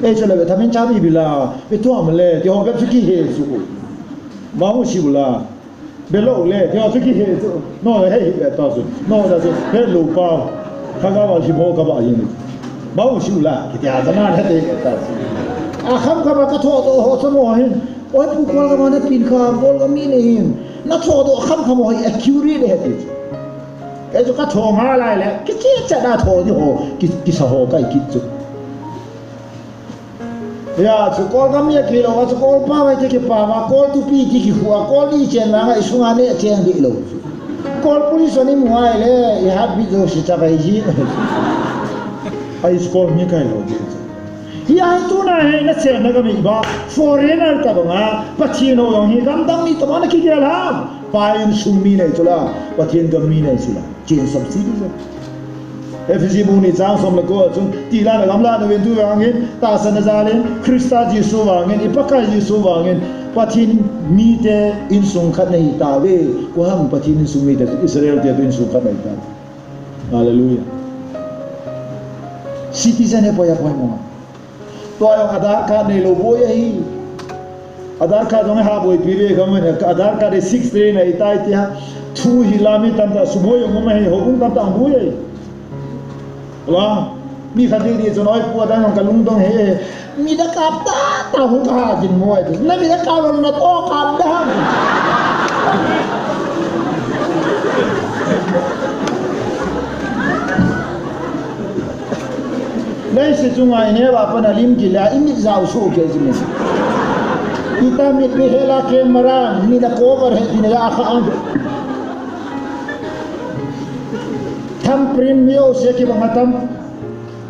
Ei chu le be thamin cham i bila, be tuam le, ti ho bep chu kihe chu. Bang u si bula. Be lou le, ti ho chu kihe chu. No, he hi be ta chu. No, da chu, he lou pa. Kha ga ba hi mo ka ba yin. Bang u si bula, kiti a ta na he te ta chu. A kham kham a ka tho to ho chu mo hin. Oi pu Kol gam a na pin kha, Kol gam mi na hin. Na tho to kham kham ho hi accurate he ti chu. Kei chu ka tho nga lai le, kiche cha na tho ni ho, ki, kisa ho kai kit chu. Hia chu Kol gam mi a kilou a chu Kol pao vai te kipao a, Kol thupi ti kikhu a, Kol ni chen vang a i sunga neh cheng dih lou chu. Kol police hon i mu a ahile, i heartbeat jouse chak ahi ji. Ahi chu Kol mi kahi lou ding chu. Hiche tuna hi na chenna gam hi ba, foreigner tabang a, Pathen ho jong hi gamdang mi tabang a na kigel ham. Pa insung mi nei chula, Pathen gam mi nei chula. Chen sam si di jo. Ephesi bung ni chang som le ko a chun, tila na gamla na ven tu vangin, tahsan na jalin, Christa Jesu vangin, i Pakai Jesu vangin, Pathen mite insung khat na hi tauve, koi ham Pathen insung mite, Israel te tu insung khat na hi tauve. Hallelujah. Citizen hi poi a poi mo. Tua jong Aadhaar card neilou boi ahi. Aadhaar card jong ha boipi ve gam ne, Aadhaar card hi six three nei tai tia. Thu hi la mi tamtah suboi jong um ahi, houbung tamtah boi ahi. La, mi khat di di chun oi pu Aadhaar jong ka lungdong e. Mi da kap ta ta hung ka ha jin mo ahi. Na mi da kap lo na to kap da. Leiset chunga i neo a pat a lim kila, i mit jao soh kei jing e. Ita mit mi hela camera, mi na cover he, ti na ja kha ang. Thumbprint mi o se kibang a tam.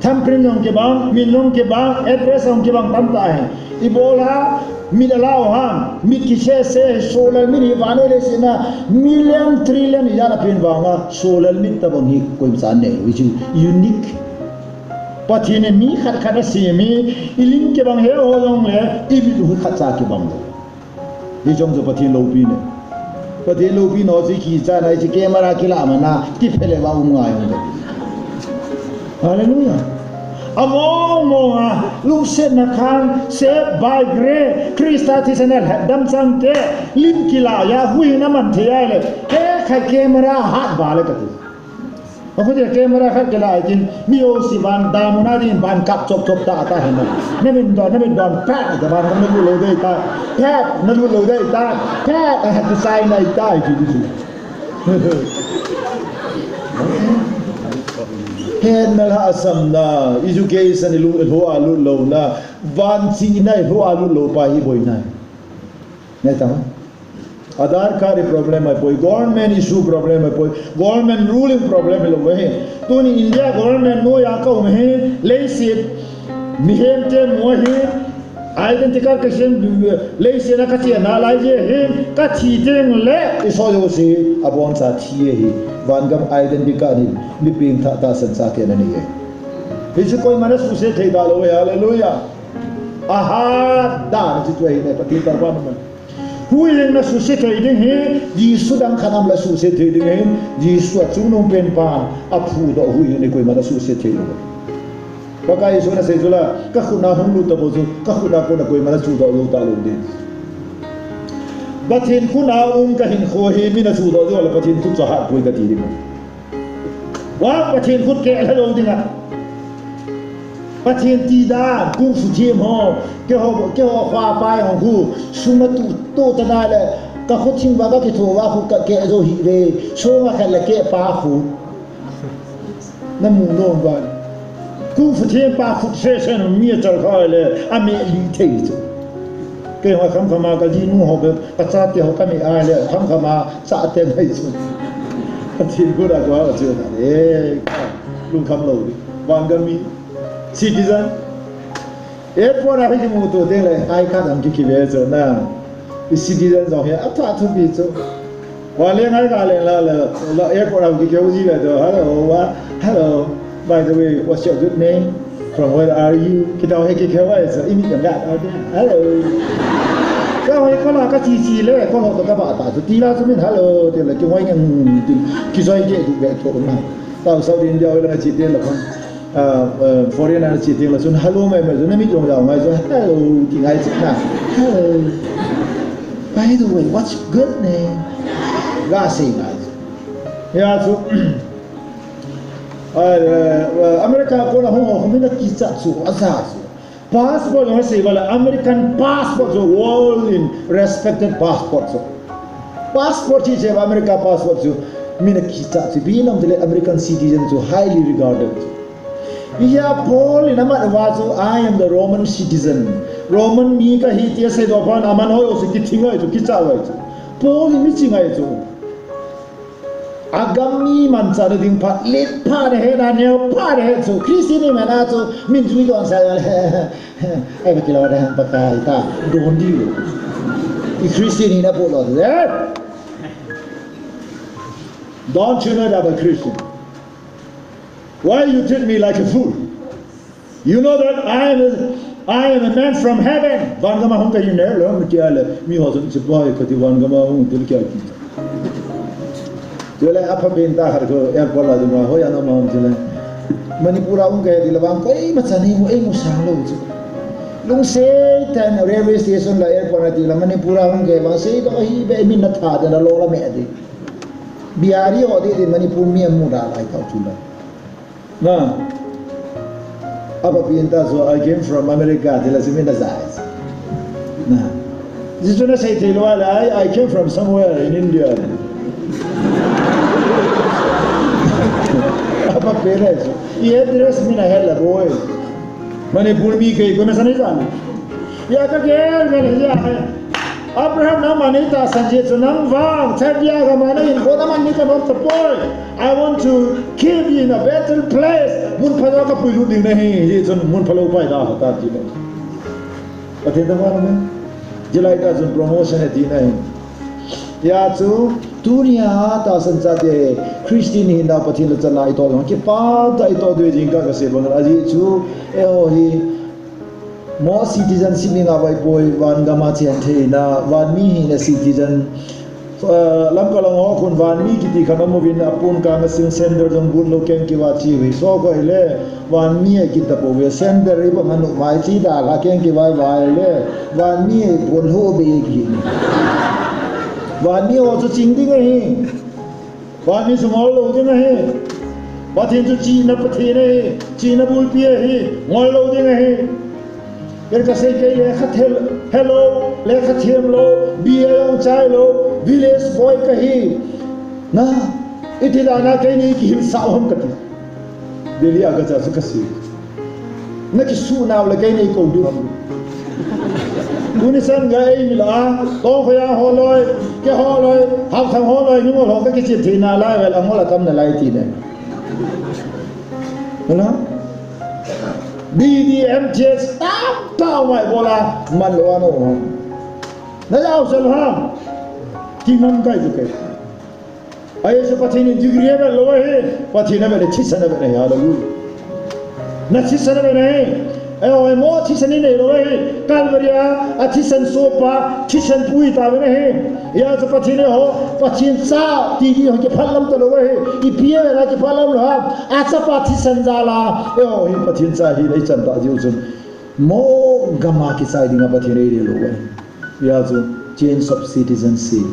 Thumbprint jong kibang, min jong kibang, address jong kibang tam ta he. Ibola, mit a lao ham, mit kise se, solar mit hi vannoi leiset a, million, trillion hi jana pen vanga, solar mit tabang hi koima cha nei, which is unique. Pathen in mi khat khat a semi, i lim kibang he ho jong le, i mit hu khat cha kibang lou. Hiche jong chu Pathen loupina. Pathen loupina chu kicha na, hiche camera kila mana, kiphe le va um ngai jong. Hallelujah. Among mong a, lungsetna khang, saved by grace, Christa thisan a lhatdam chang te, lim kila a, huhhingna man thei a le, he khat camera hat ba le kati. Akhu ti camera khat kila a tin, mi o si van, damuna din van kap chop chop ta ta hena. Na min don, na min don, pat, ta van na lu lo dei ta, pat, na lu lo dei ta, pat, a hat sai nai ta, ki di. Hen na la sam na, education i lu, i lu a lu lo na, van chi na i lu a lu lo pa hi boi na. Ngai ta ma? Aadhaar card problem ahipoi, government issue problem ahipoi, government ruling problem hilou ahi. Tuni India government noiya ka um hi, leiset mihem te mu ahi, identity card ka sem, leiset a ka chena lai je hi, ka thi teng le i so jouse abon cha thi ahi, vangam identity card hi mi pengthah tahsan chate na nei e. Hichu koima na suse thei talou e, hallelujah. Aha, dan chu tu ahi ne, Pathen tah pa na man. Huhhingna suse thei ding hi, Jesu dang khat am la suse thei ding hi, Jesu a chungnung pen pan, aphudoh huhhingna koima na suse thei lou. Pakai Jesu na sei chu la, ka khut na hung lut ta bou chu, ka khut na kona koima na chudoh jou talou ding. Pathen khut na um ka hinkho hi, mi na chudoh jou le Pathen khut chu ahat poi kati ding. Vang Pathen khut keh lha lou ding a. Pathen ti dan, kung fu them ho, keiho, keiho khua pai hong khu, sum a tu, tu ta na le, ka khut thim va ka kitho va khu ka keh jou hih ve, song a khat le keh pa khu. Na mu nom va. Kung fu them pa khut se se na mi a chal kha le, a me li thei chu. Keiho kham kham a ka jinu ho be, ka chate ho ka me a le, kham kham a Sa te ngai chu. Pathen khut a koi a chu na. Eh, ka lungkham lou. Vangam mi. Citizen. Airport a hi kimu tu teng le, I card ang ki kive chu na. I citizen jong hi, a tha thu pi chu. Wa le ngai ka le la le, la airport a ki kive ji ve tu. Hello, wa. Hello. By the way, what's your good name? From where are you? Kita ho he ki khe wa sa imi ka da ta de. Hello. Ka ho ko la ka chi chi le, ko ho ka ba ta. Ti la su min hello, ti le ki wa yang ti. Ki zoi ke du be to na. Ta South India ho la chi de la kon. Ah, ah, foreigner chi de la sun hello mai mai na mi jong ya mai so hello ti ngai chi na. Hello. By the way, what's your good name? Ga sei ngai. Ya su. Ai, eh, eh, America kona hung ho, hung mina kicha chu, aja chu. Passport ho sei bala American passport chu, world in respected passport chu. Passport chi che America passport chu, mina kicha chu. Bi nam le American citizen chu, highly regarded. Iya Paul in amat va chu, "I am the Roman citizen." Roman mi kahi tia seidoh phat, aman ho chu kithing ngai chu, kicha ngai chu. Paul in mi chi ngai chu. Agam mi manchah na ding phat, let phat na he na, neo phat na he chu. Christian ni mana chu, min jui don sa le. Ai ba kilo da han pa kai ta, don di lo. I Christian ni na po lo le. Don't you know that I'm a Christian? Why you treat me like a fool? You know that I am a, I am a man from heaven. Van gama hung ka yin ne, lo mi tia le, mi ho sun chipai ka ti van gama hung til kya ki. Tule apha bin ta har ko airport la duma ho ya no ma hung tule. Manipur a hung ka ti la bang koi ma chani mu ei mu sang lo chu. Lungset tah in railway station la airport la ti la Manipur a hung ka bang sei to hi be min na tha de na lo la me de. Bihari ho de de Manipur mi amu da lai ka chu la. Na. Apa pinta so I came from America, tila simi na zai. Na. Jisu na sei thei lo la, I, I came from somewhere in India. Apa pele so. I address mi na hela boy. Manipur mi kei ko na sani zan. Ya ka gel gel ya hai. Abraham na mani ta sanje chu nang vang, chadia ga mana in ko na mani ka nom ta poi. I want to keep you in a better place. Mun pha ka pui lut ding nahi, hi chun mun pha lo pai da ta ti ne. Pathen ta ma na. Jilai ta chun promotion e ti nahi. Ya chu, tunia ta san cha te, Christian hi na Pathen la chana i to long, ki pa ta i to dui jing ka ka se bang a ji chu, e ho hi, Mo citizenship hi ngah vai poi, van gam a chen theina, van mi hina citizen. Eh, Lamka lang ho khun van mi kiti khat aum uvin, apun kang a sing sender jong but lou keng kiva chi ui. So ko ile, van mi a kita po ve, sender i bang anu mai chi da la keng kiva vai le, van mi bon ho be ki. Van mi ho chu ching ding ahi. Van mi chu ngol lou ding ahi. Pathen chu chihna Pathen ahi. Chihna bulpi ahi. Ngol lou ding ahi. Ken ka sei kei lekha thel, hello, lekha them lou, B A jong chai lou, village boy kahi. Na, iti dan a keini kihilsah u ham kati. Delhi a ka cha chu ka si. Na kisuh nau le keini kou diu ham. Tuni chan ga ei mi la, Tongkhoi a ho loi, kei ho loi, Hauthang ho loi, ni ngol ho ka kichep thei na lai vel a ngol a tam na lai ti ne. Na? D D M T S tam tam mai bola man lo ano. Na yau sel ham. Ti ngam kai ju kai. Ahi chu Pathen in degree avel lou ahi, Pathen avel le thisan avel ahi, hallelujah. Na thisan avel ahi, eh, mo thisan inei lou ahi, Calvary a, athisan sopa, thisan pu ita avel ahi. Hijeh chun Pathen eiho, Pathen cha, ti di ho kiphat lam talou ahi, ipi avel a kiphat lam lou ham, achapa thisan jal a, eiho hi Pathen cha hi nei chan ta jiu chun. Mo gam a kichai dinga Pathen in eidei lou ahi. Hijeh chun change of citizenship.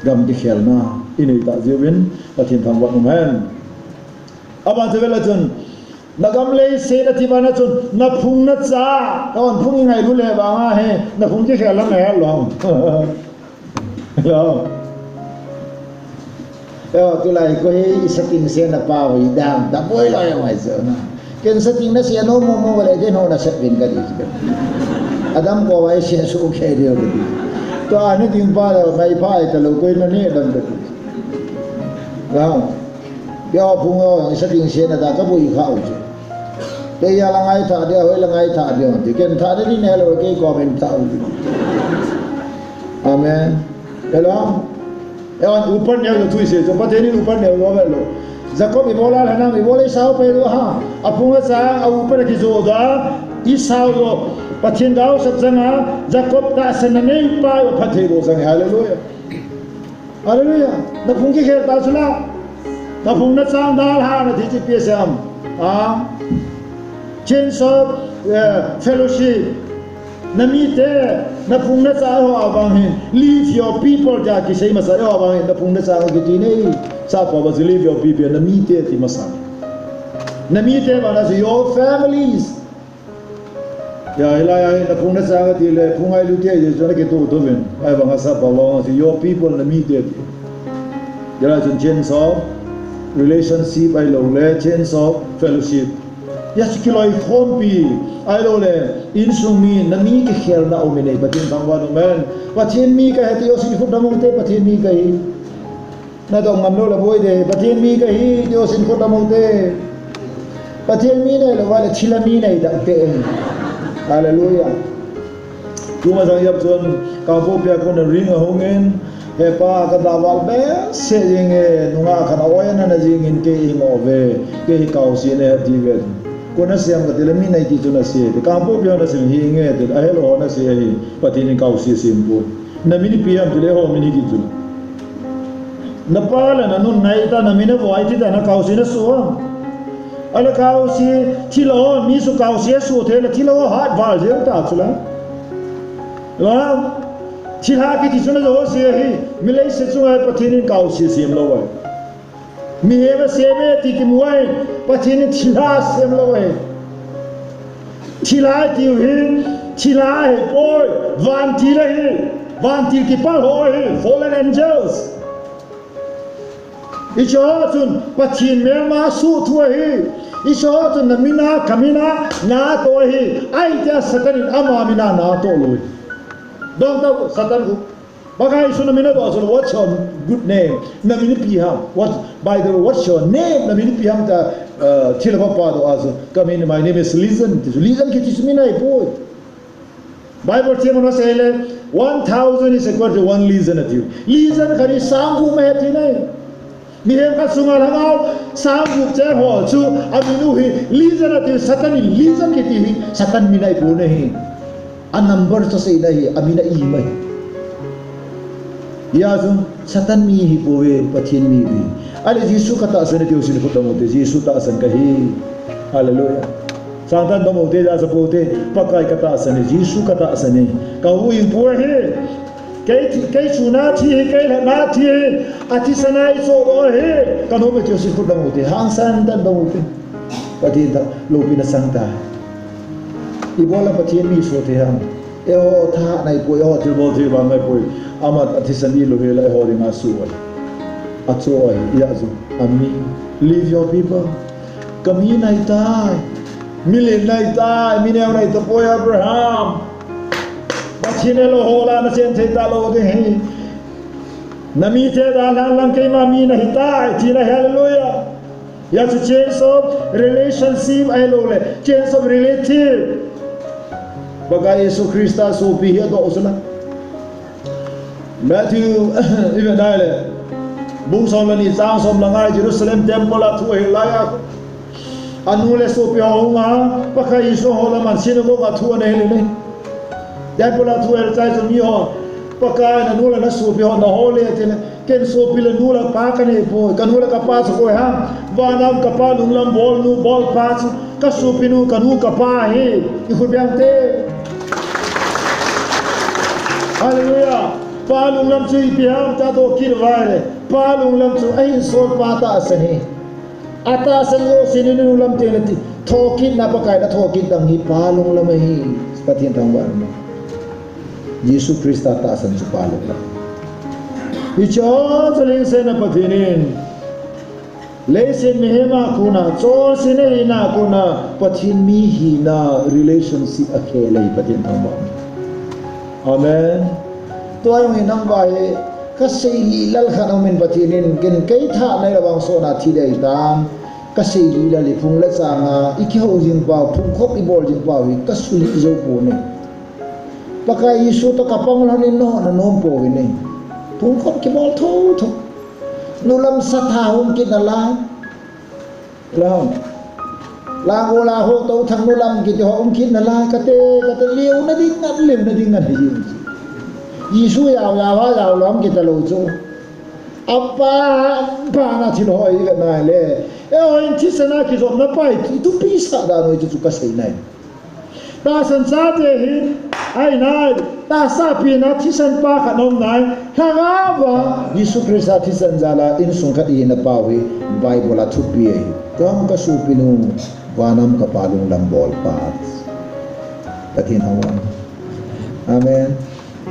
Gam kikhelna inei ta jiuvin Pathen thangvah in um hen. Aban chu vela chun, na gam leiset a ti bana chun, na phung na cha, kon phung i ngailu le vang ahi, na phung kikhel lam na he lou. Hello. Eo, tulai ko hi i setting se na pa ho i dam, da boi lou e mai se na. Ken setting na se no mo mo le de no na set vin ka di. Adam ko vai se su ke de ka di. To ani ding pa le mai pa ai ta lou ko na ne dam ka di. Hello. Eo, phung eo, i setting se na da ka boi kha u che. Te ya la ngai tha de, hoi la ngai tha de, ti ken tha de ni ne lo ke comment tha u. Amen. Hello? Ewan upat neo lo thui se, so Pathen in upat neo lo ve lo. Jacob ibola lhanam, ibola Esau pe lo ha. Aphung acha, a upat a kijo da, Esau lo. Pathen gao sap janga, Jacob tahsan na nei pa, phat thei lo jang. Hallelujah. Hallelujah. Na phung kikhel ta chula. Na phung na chang dal ha na thi chi pi siam. Ah. Change of, eh, fellowship. Na mite, na phung na cha ho avang hin. Leave your people tia kisei masa ho avang hin. Na phung na cha ho kiti nei. Sa ko ba leave your people. Na mite ti masa. Na mite ba na your families. Ya, hilai a, na phung na cha kati le, phung ai lu te, je chun na kitu tu vin. Ai bang a sa pa long, si your people na mite ti. Hilai chun change of relationship ahilou le, change of fellowship. Ya, si kiloi khompi, ahilou le, insung mi, na mi kikhel na um e nei, Pathen thangvah in um hen. Pathen mi kahi ti, o si ni phut na mong te, Pathen mi kahi. Nadong ngam lou le boi de, Pathen mi kahi, ti ho sin khut a mo te. Pathen mi nahi lou vale, thilha mi nahi dang te. Hallelujah. Tuma jang ijat chun, Kangpokpi a kon a ring ahung in, he pa ka da val behseh jing e, nungah khat a oi ana na jing in kei i ngoh ve, kei hi Kaosi ne ti ve. Koi na sei ham ka ti le mi nahi ti chu na sei, ti Kangpokpi ho na sei hi nge ti, ahelou ho na sei hi, Pathen in Kaosi sem poi. Na min ipi ham ti le ho min hi ki chu. Na pa le na nun nai ta na min a voi ti ta na Kaosi na su. Ala Kaosi, thilha ho, mi su Kaosi a su thei le thilha ho hat val jeng ta chu la. La, thilha kiti chu na jo se hi, mi leiset chunga Pathen in Kaosi sem lou ai. Mihem a sem e ti kimu ai, Pathen in thilha sem lou ai. Thilha tiu hi, thilha hi poi, vantil ahi, vantil kipal ho ahi, fallen angels. Hiche ho chun Pathen melma suh thu ahi. Hiche ho chun na min a, ka min a, na toh ahi. Ahi tia Satan in ama min a na toh lou. Dong tau Satan u. Pakai Jesu na min a toh a chun, what's your good name? Na min ipi ham? What, by the way, what's your name? Na min ipi ham ta, uh, thilha pa pa toh a chun. Ka min, my name is Listen. Listen kiti chu min ahi poi. Bible thiem a na sei le, one thousand is equal to one listen atiu. Listen khat hi sang gup ahi ti nai. Mihem khat sunga lhagao sang gup cheng ho chu, a min u hi, listen atiu, Satan in listen kiti hi, Satan min ahi poi na hi. A number chu sei na hi, a min a i mai. Hia chu, Satan mi hi poi, Pathen mi hi. Ale Jesu ka tahsan e ti ho sin khut a mo te, Jesu tahsan kahi. Hallelujah. Sangtah in dong mo te, ja sa po te, Pakai ka tahsan e, Jesu ka tahsan e. Ka huhhing pu ahi. Kei thi, kei chuna thi hi, kei lhatna thi hi, a thisan a i choh doh hi. Ka nom e ti ho sin khut a mo te, hangsan tah in dong mo te. Pathen tah, loupina sangtah. Ibola Pathen mi so thei ham. Eiho thahat nai poi, eiho thilbol thilvang nai poi. Ama a thisan i lou hel a eiho dinga su ahi. A choh ahi, ija chu. Ami, leave your people. Ka mi nai tai. Milen nai tai, mineo nai tapoi Abraham. Pathen elou ho lah a na chen thei talou ding ahi. Na mite dalhan lang keima mi nahi tai, tina hi, hallelujah. Hia chu change of relationship ahilou le, change of relative. Pakai Jesu Christa sopi hi adoh u chu la. Matthew, i vet nai le. Bung som le ni chang som le nga, Jerusalem temple a thu ahil lai a. Anu le sopi ho hung a, Pakai Jesu ho lam a synagogue a thu ana hil in ahi. Temple a thu ahil chai chu mi ho, Pakai, nanu le nasopi ho nahol e ti le, ken sopi le nu le pa kanei poi, kanu le kapa chu koi ham, vana um kapa lunglam bol nu bol pa chu, kasopinu kanu kapa ahi, i khut beng te. Hallelujah. Pa lunglam chu ipi ham ta doh kit uva le, pa lunglam chu ahinsol pa tahsan ahi. Atahsan jouse in nu lam teng le ti, thokitna Pakai na thokit dang hi pa lunglam ahi, Pathen thangvah in. Jesu Christa tahsan chu pa lunglam. Hiche chu lengsetna Pathen in, leiset mihem a kona, chonsetna hina kona, Pathen mi hina relationship akhel ahi, Pathen thangvah in. Amen. Tua jong hi nangvah hi, kasei lih lal khat aumin Pathen in, ken kei thahat nai le vang sona thi dei tan. Kasei lih lal hi phung le chang a, i kihou jing pau, phungkhop i bol jing pau hi, kasulih jou pon e. Pakai Jesu toh kapang lhon in nahon nanom pouvin e. Phungkhop kibol thotho. Nu lam satha hung kit nalai. Lam. Lang u la ho to thang nu lam kiti ho um kit nalai, kate, kate liu na ding ngan, liu na ding ngan hi jing. Jesu jao, jao ha, jao lam kita lou chu. Apa, apa na thil ho i vet nai le. Eiho in thisan a kijopna pa hi, i thupi sah dan u chu, chu kasei nai. Tahsan chate hi, ahi nai, tahsa pina thisan pa khat aum nai, lhagao a, Jesu Christa thisan jal a insung khat ihina pau hi, Bible a thupi ahi. Koi ham kasopinu, vana um kapa lunglam bol pa. Pathen thangvah in. Amen.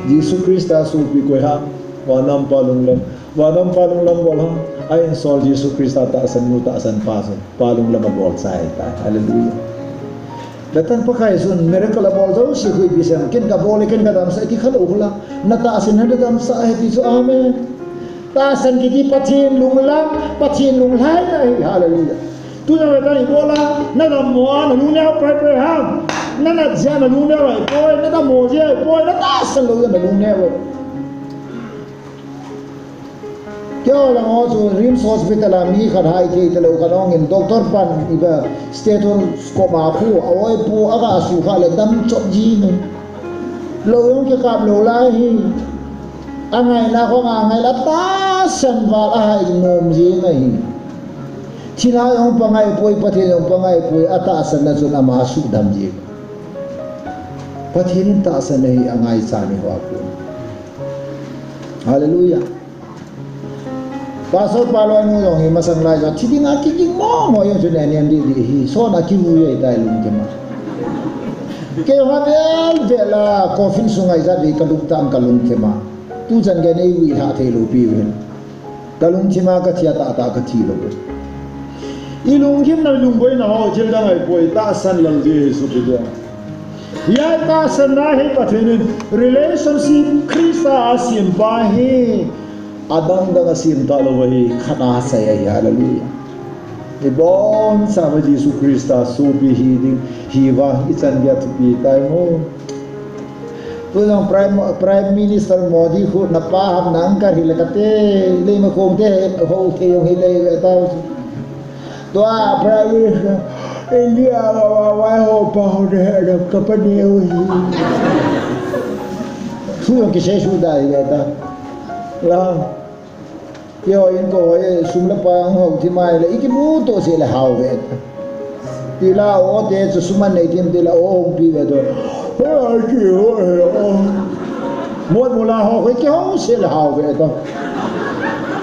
Jesu Christa sopi koi ham, vana um pa lunglam. Vana um pa lunglam bol ham, a insol Jesu Christa tahsan nu tahsan pa chu, pa lunglam abol chai tai. Hallelujah. Latan Pakai chun miracle abol jouse khu ipi sei ham, ken kabol e, ken kadamsah e ti khalou khu la. Na tahsan in nadamsah ahi ti chu, amen. Tahsan kiti Pathen lunglam, Pathen lunglhaina ahi. Hallelujah. Tuna le tani bola, nadammo a nalung neo pai pai ham. Nanat jeh a nalung neo pai poi, nadammo jeh a pai poi, natahsan lou jeh a nalung neo pai. Keiho lang ho chu RIMS Hospital a mi khat hai thei talou khat hung in doctor pan iba stethoscope a pu, a oi pu, aga su kha le dam chop ji ni. Lou jong kikap lou lai hi. Angaina khong angai la tahsan val ahai nom jing ahi. Thilha jong pangai poi, Pathen jong pangai poi, atahsan na chun ama sudam jing. Pathen in tahsan na hi angai cha ni hoa poi. Hallelujah. Pastor pa loi nu jong hi masang lai jong thi ding a kiging mo mo jong chu ne niam di di hi. Son a kivu ye tai lungthim a. Kei ha vel vel a coffin sunga ijat ve kalung tam kalungthim a. Tu chan gei nei vui ha thei lou pi uvin. Kalungthim a kathi a tah tah kathi lou. Ilungthim na lungboina ho thil dang ahi poi, tahsan lal di hi su pi dia. Hia tahsan na hi Pathen in relationship Christa a sem pa hi. Adang dang a sem talou ahi, khat a sei ahi, hallelujah. Ibon chauva Jesu Christa sopi hi ding, hi vang ichan gei a thupi tai mo. Tu jong Prime, Prime Minister Modi khu napa ham nang kar hi le kate, le ma khong te, ho te jong hi le ve tau. Tua Prime Minister, India a wa wa wa ho pa ho de he de ka pa de u hi. Su jong kisei su dai ve ta. La. Keiho in ko hoi sum le pai ho thi mai le, iki mu to se le hao ve ta. Tila o te chu sum an nei tim tila o hung pi ve to. Hoi ki ho he o. Mot mula ho hoi ki ho se le hao ve ta.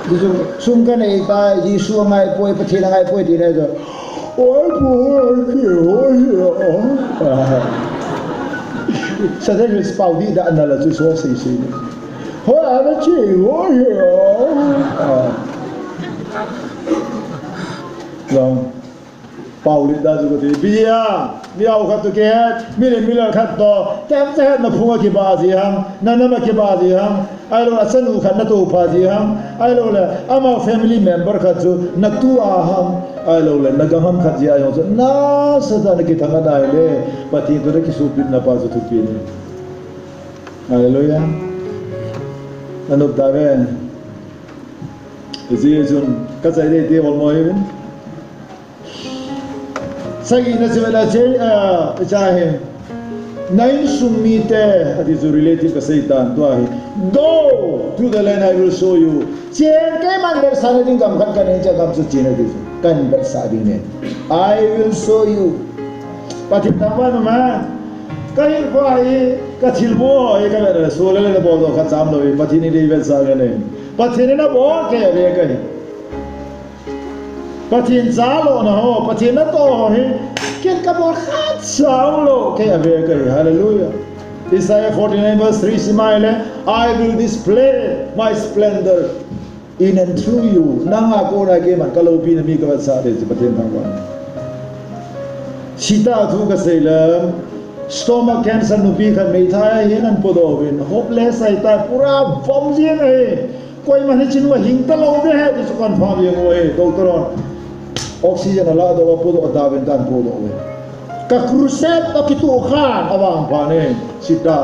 Jesu, sum ka nei ta, Jesu ngai poi, Pathen ngai poi ti nei to. Oi pu hoi ki ho he o. Sa te ris pau di da na la chu so sei sei. Hoi a na chi, hoi he o. Long. Pau li da chu ko ti. Bia, bia u khat to ke, mi le mi le khat to. Tem se na phung a kiba ji ham, na na ma kiba ji ham. Ai lo a chanu khat na to pha ji ham. Ai lo le, ama family member khat chu na tu a ham. Ai lo le, na gam ham khat ji a jong chu. Na sa ta na kithang a dai le, Pathen to na kisupit na pa chu thupi ni. Hallelujah. Anop ta ve. Ijeh chun, ka chai dei te ol mo hi vin. Sagi na chai la chai, ah, cha hi. Na insung mite, ati chu relative ka sei tan tua hi. Go to the land I will show you. Chen keiman betsah na ding gam khat ka nei cha gam chu chen ati chu. Kan betsah ding ne. I will show you. Pathen thangvah in um a. Ka hinkho hi, ka thilbol ho hi, ka vet le, so le le bol doh kha cham lou hi, Pathen in eivetsah nge nei. Pathen in abol kei a ve ka hi. Pathen cha lona ho, Pathen natoh ho hi, ken ka bol kha cham lou kei a ve ka hi. Hallelujah. Isaiah forty-nine verse three sim a le, I will display my splendor in and through you. Nanga kona keiman ka loupina mi ka vetsah ding chu Pathen thangvah in. Sita thu ka sei le, stomach cancer nupi khat meithai a hin an podoh uvin. Hopeless ahi tai, pura vom jeng ahi. Koiman hiche nu a hing talou ding ahi ti chu confirm jeng u ahi. Doctor hon oxygen ala doh a podoh tauvin tin podoh uve. Ka crusade toh kitoh khan avang phat in, sita.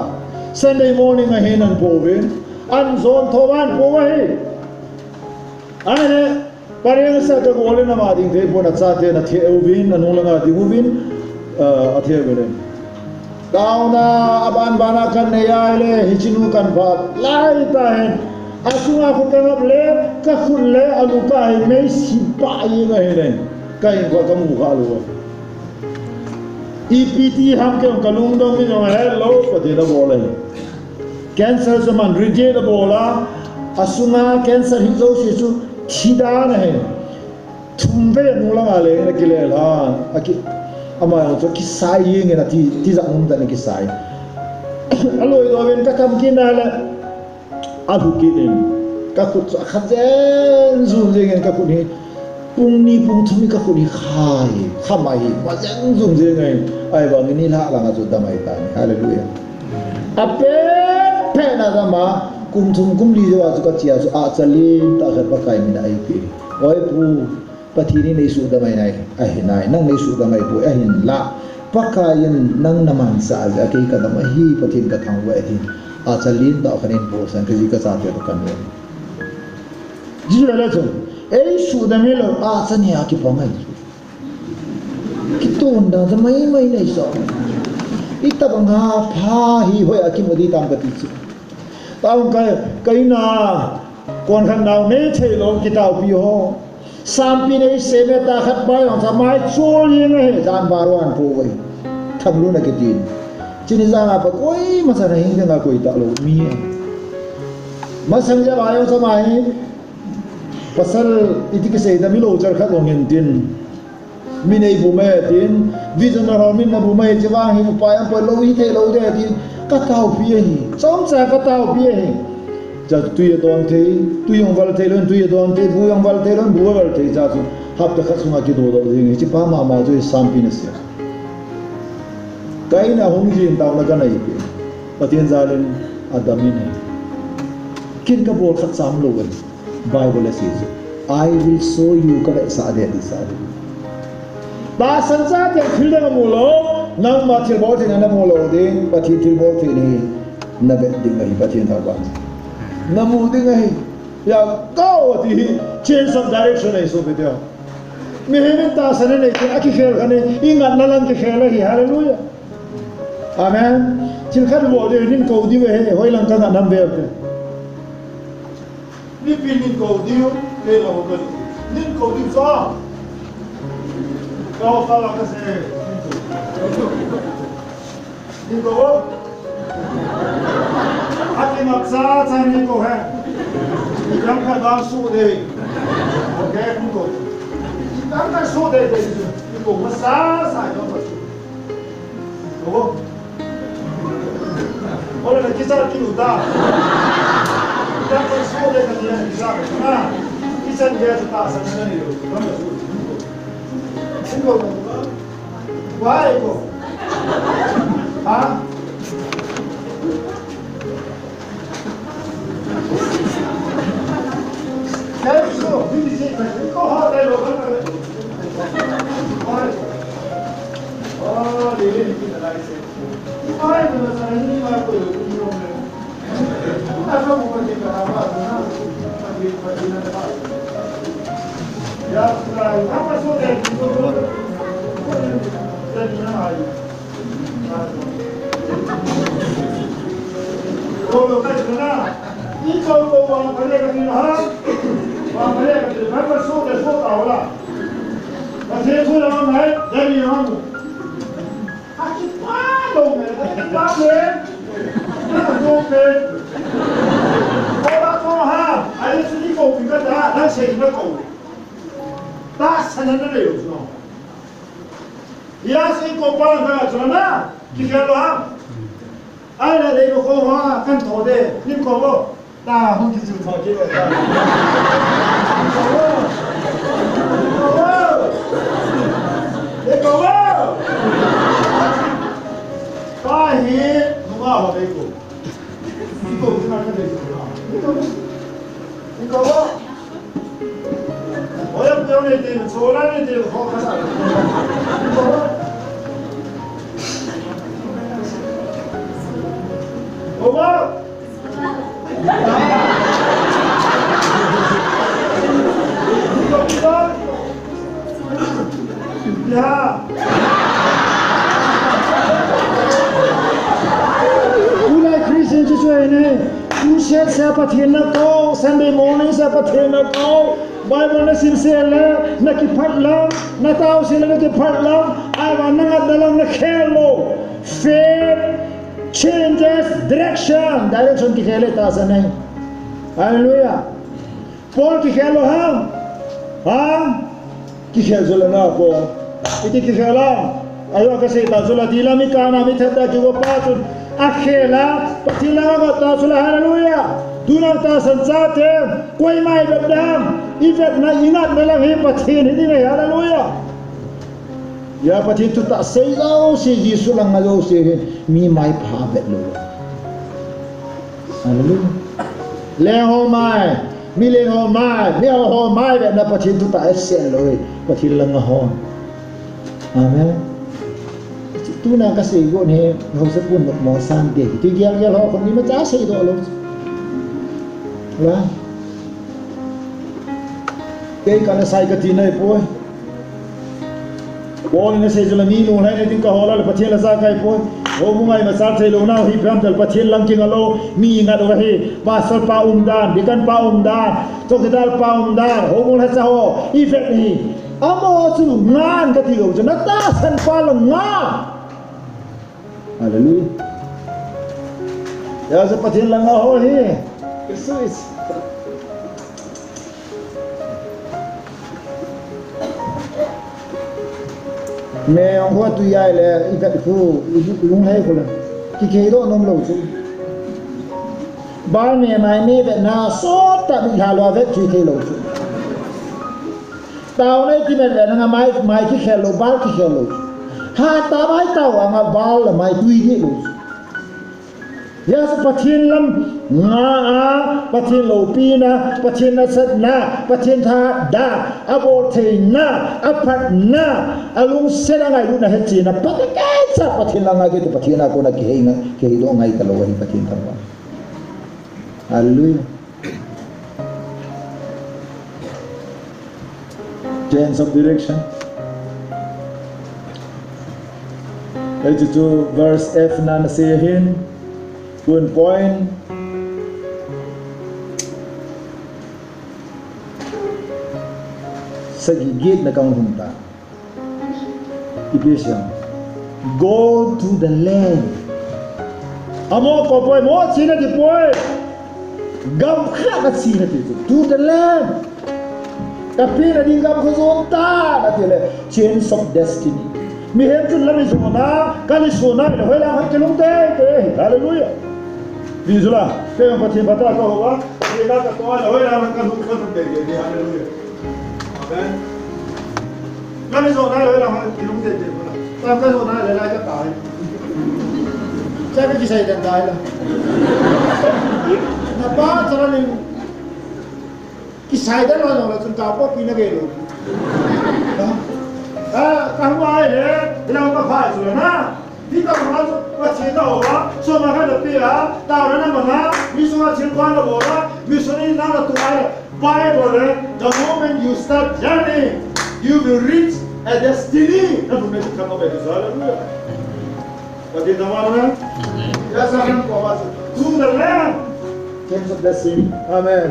Sunday morning a hin an po uvin. An jon tho van po ahi. Ahile, pareng sa ka gol in ama ding thei pon, achate na thei uvin, anung langa ding uvin, ah, athei uvin. Taona, aban bana kan nei ahile, hiche nu kan phat lai tahen. Asunga khut ka ngap le, ka khut le, alu ka hi mei si pa jeng ahi le. Ka hinkho ka mu kha lou. Ipi ti ham kei jong ka lungdong in jong helou, Pathen abol ahi. Cancer chu aman reject abol a, asunga cancer hi jouse chu thi dan ahi. Thum vei anung langa leng in akile lhan, aki, ama jong chu kisai jeng in ati, tijat um tah in akisai. Aloi doh uvin ka kam kit na le, alhu kit in, ka khut chu akha jen jun jeng in ka khut hi, pung ni pung thum hi ka khut hi kha hi, kha mai hi, ma jen jun jeng in, ahivangin nilhah langa chu dam ahi tan. Hallelujah. Apen pen a dam a, Kum thum kum li jou a chu kache a chu ahcha lentah khat Pakai mina eipeh. Oi pu, Pathen in eisuhdam ahi nai, ahi nai, nang eisuhdam ahipoi, ahinla Pakai in nang namanchah jeh a kei kadam ahi, Pathen kathangvah e tin. Ahcha lentah khat in bolsan, kaji kachate toh kahin. Jeh a le chun, eisuhdam hilou, ahcha neh a kipang ahi. Kitonda chu maimai nei so. Itobang a pha hi hoiya kimu ding tam kati chu. Taona ka, ka in a, kon khat nao nei thei lou kitaopi ho. Sampi nei sem e, tah khat bai hong sa mai chol jeng ahi, jan bar wan po vai. Thanglun akitin. Chuni jan a pat koima chan ahing ding a koi talou mi. Masang jeh a bai hong sa mai. Pasal iti kisei dam hilou char khat hong in tin. Min eibum e tin, vision a ho min nabum e, chuvang hi upai aum poi, lou hithei lou ding tin, kataopi ahi, chomcha kataopi ahi. Cha tui adon thei, tui jong val thei lou, tui adon thei, bu jong val thei lou, bu val thei cha chu, hapta khat sunga kidodoh jeng, hiche pa mama chu sampi na sia. Ka in a hung jin taona kanei peh. Pathen jal in adam in ahi. Ken kabol khat cha umlou ahi. Bible asei chu, "I will show you," kavetsah ding, ti sa ding. Tahsan chate thil dang amu lou, nangma thilbol theina namu lou ding, Pathen thilbol theina hi navet ding ahi, Pathen thangvah. Namu ding ahi. Ya, go ati hi, change of direction ahi, sopi teho. Mihem in tahsan anei teng, akikhel khat nei, ingatna lang kikhel ahi, hallelujah. Amen. Thil khat bol ding, nin kou diu ahi, hoilang kangat ham ve te. Mipi nin kou diu, kei la ho ka diu. Nin kou diu cha. Ka ho ka la ka se. Nin kou. Nin kou. Ati mak cha cha nin kou he. Yang ka dang su de. Okay, nin kou. Yang ka su de de. Nin kou ma sa sa yang ka su. Nin kou. Hola na kisa kilu ta. Kita ko so de ka dia kisa. Na. Kisa dia ta sa na ni. Single. Why ko? Ha? Kaya so, hindi siya. Ko ha tayo. Why? Oh, dili kita na. Akipah lou me, akipah me. Na kou pe. Kou la kou ha. Ahi sini kou pi ka ta, na sei na kou. Tahsan na le yo no. Ya sei kou pa na ka na. Kikhel lou ha. Ahi na le yo kou ha, kan to de. Nin kou lou. Ta hung kichu tho kit le ta. Kou lou. Kou lou. Pa hi, nunga ho de kou. Iko, iko, iko, iko. Iko. Oya, iko, ne te, sola ne te, ho, kasa. Iko. Iko. Iko, iko. Ya. Tulai Christian chu chu ahi ne. Crusade seh Pathen na kou, Sunday morning seh Pathen na kou, Bible na sim seh le, na kiphat lang, na tao seh le na kiphat lang, ahivang na ngatna lang na khel lou. Faith changes direction. Direction kikhel le tahsan ahi. Hallelujah. Paul kikhel lou ham? Ha? Kikhel jou lou na Paul. Iti kikhel lou? Ajo kasei ta jou lou ti la mi kana mi thada kigo pa chun. Akhel a, Pathen langa ta jou lou, hallelujah. Tuna tahsan chate, koima ivet dem. Ivetna, ingatna lang hi Pathen hi ding ahi, hallelujah. Ya Pathen thutah sei jouse, Jesu langa jouse hi, mi maipha vet lou. Hallelujah. Leng ho mai, mi leng ho mai, mi ho mai, ve na Pathen thutah a sel lou, Pathen langa ho. Amen. Tuna kasei got hi, haosa pun mo san te. Ti gel gel ho kon ni ma cha sei doh lou. La. Kei kana sai kati nai poi. Paul in asei chu la mi nunglhaina ding kahola le Pathen la jakai poi. Houbung a ima chal thei lou nau hi phamtel Pathen lang kinga lou mi ngat uva hi. Pastor pa umdan, deacon pa umdan, chowkidar pa umdan, houbung lhacha ho, i vet hi. Amaho chu ngan kati lou chu, na tahsan pa la nga. Hallelujah. Hijeh a Pathen langa ho hi. Jesus. Me ong ho tu yai le, i vet khu, i lunglhai khu le. Kikei doh nom lou chu. Bal me mai me vet na sot ta mi lha lou vet chu thei lou chu. Tao nei ti men vet na nga mai, mai kikhel lou, bal kikhel lou. Ha ta mai tao anga bal la mai tui di lou chu. Hijeh a Pathen lam nga a, Pathen loupina, Pathen nasatna, Pathen thahatna, abol theina, aphatna, alungset a ngailutna hetchenna, Pathen kei cha Pathen la ngai kei tu Pathen a kona kihei ngai, kihei doh ngai talou ahi Pathen thangvah. Hallelujah. Change of direction. Hiche chu verse F na ana sei ahin. Tun point sagi get na kahung lhung ta. Ephesians. Go to the land. Amo ko poi, mo china ti poi. Gam khat na china ti chu. To the land. Kapehna ding gam khu jon tan ati le. Change of destiny. Mihem chun la mi jona, ka mi sona le hoilang han kilung tei tei. Hallelujah. Di jula. Kei Pathen phatah a kahou a. Kei na ka to le hoilang han kalung tei tei. Hallelujah. Amen. Kami so nai loi la, kilung te te la. Tam ka so nai loi la ka tai. Cha ka kisai dan tai la. Na pa cha la ni. Kisai dan la no la chun ka po pi na ke lo. Ha? Ka hua le, la ka pha so na. Hita manga chu Pathen na hou a, soma khat na pe a, taona na mang a, mi sunga thil kona na bol a, missionary na na tung a, Bible le, the moment you start journey, you will reach a destiny. Na lhung na chu khat na be chu, hallelujah. Pathen thangvah na. Ya sa kan ko ba chu. To the land. Change of blessing. Amen.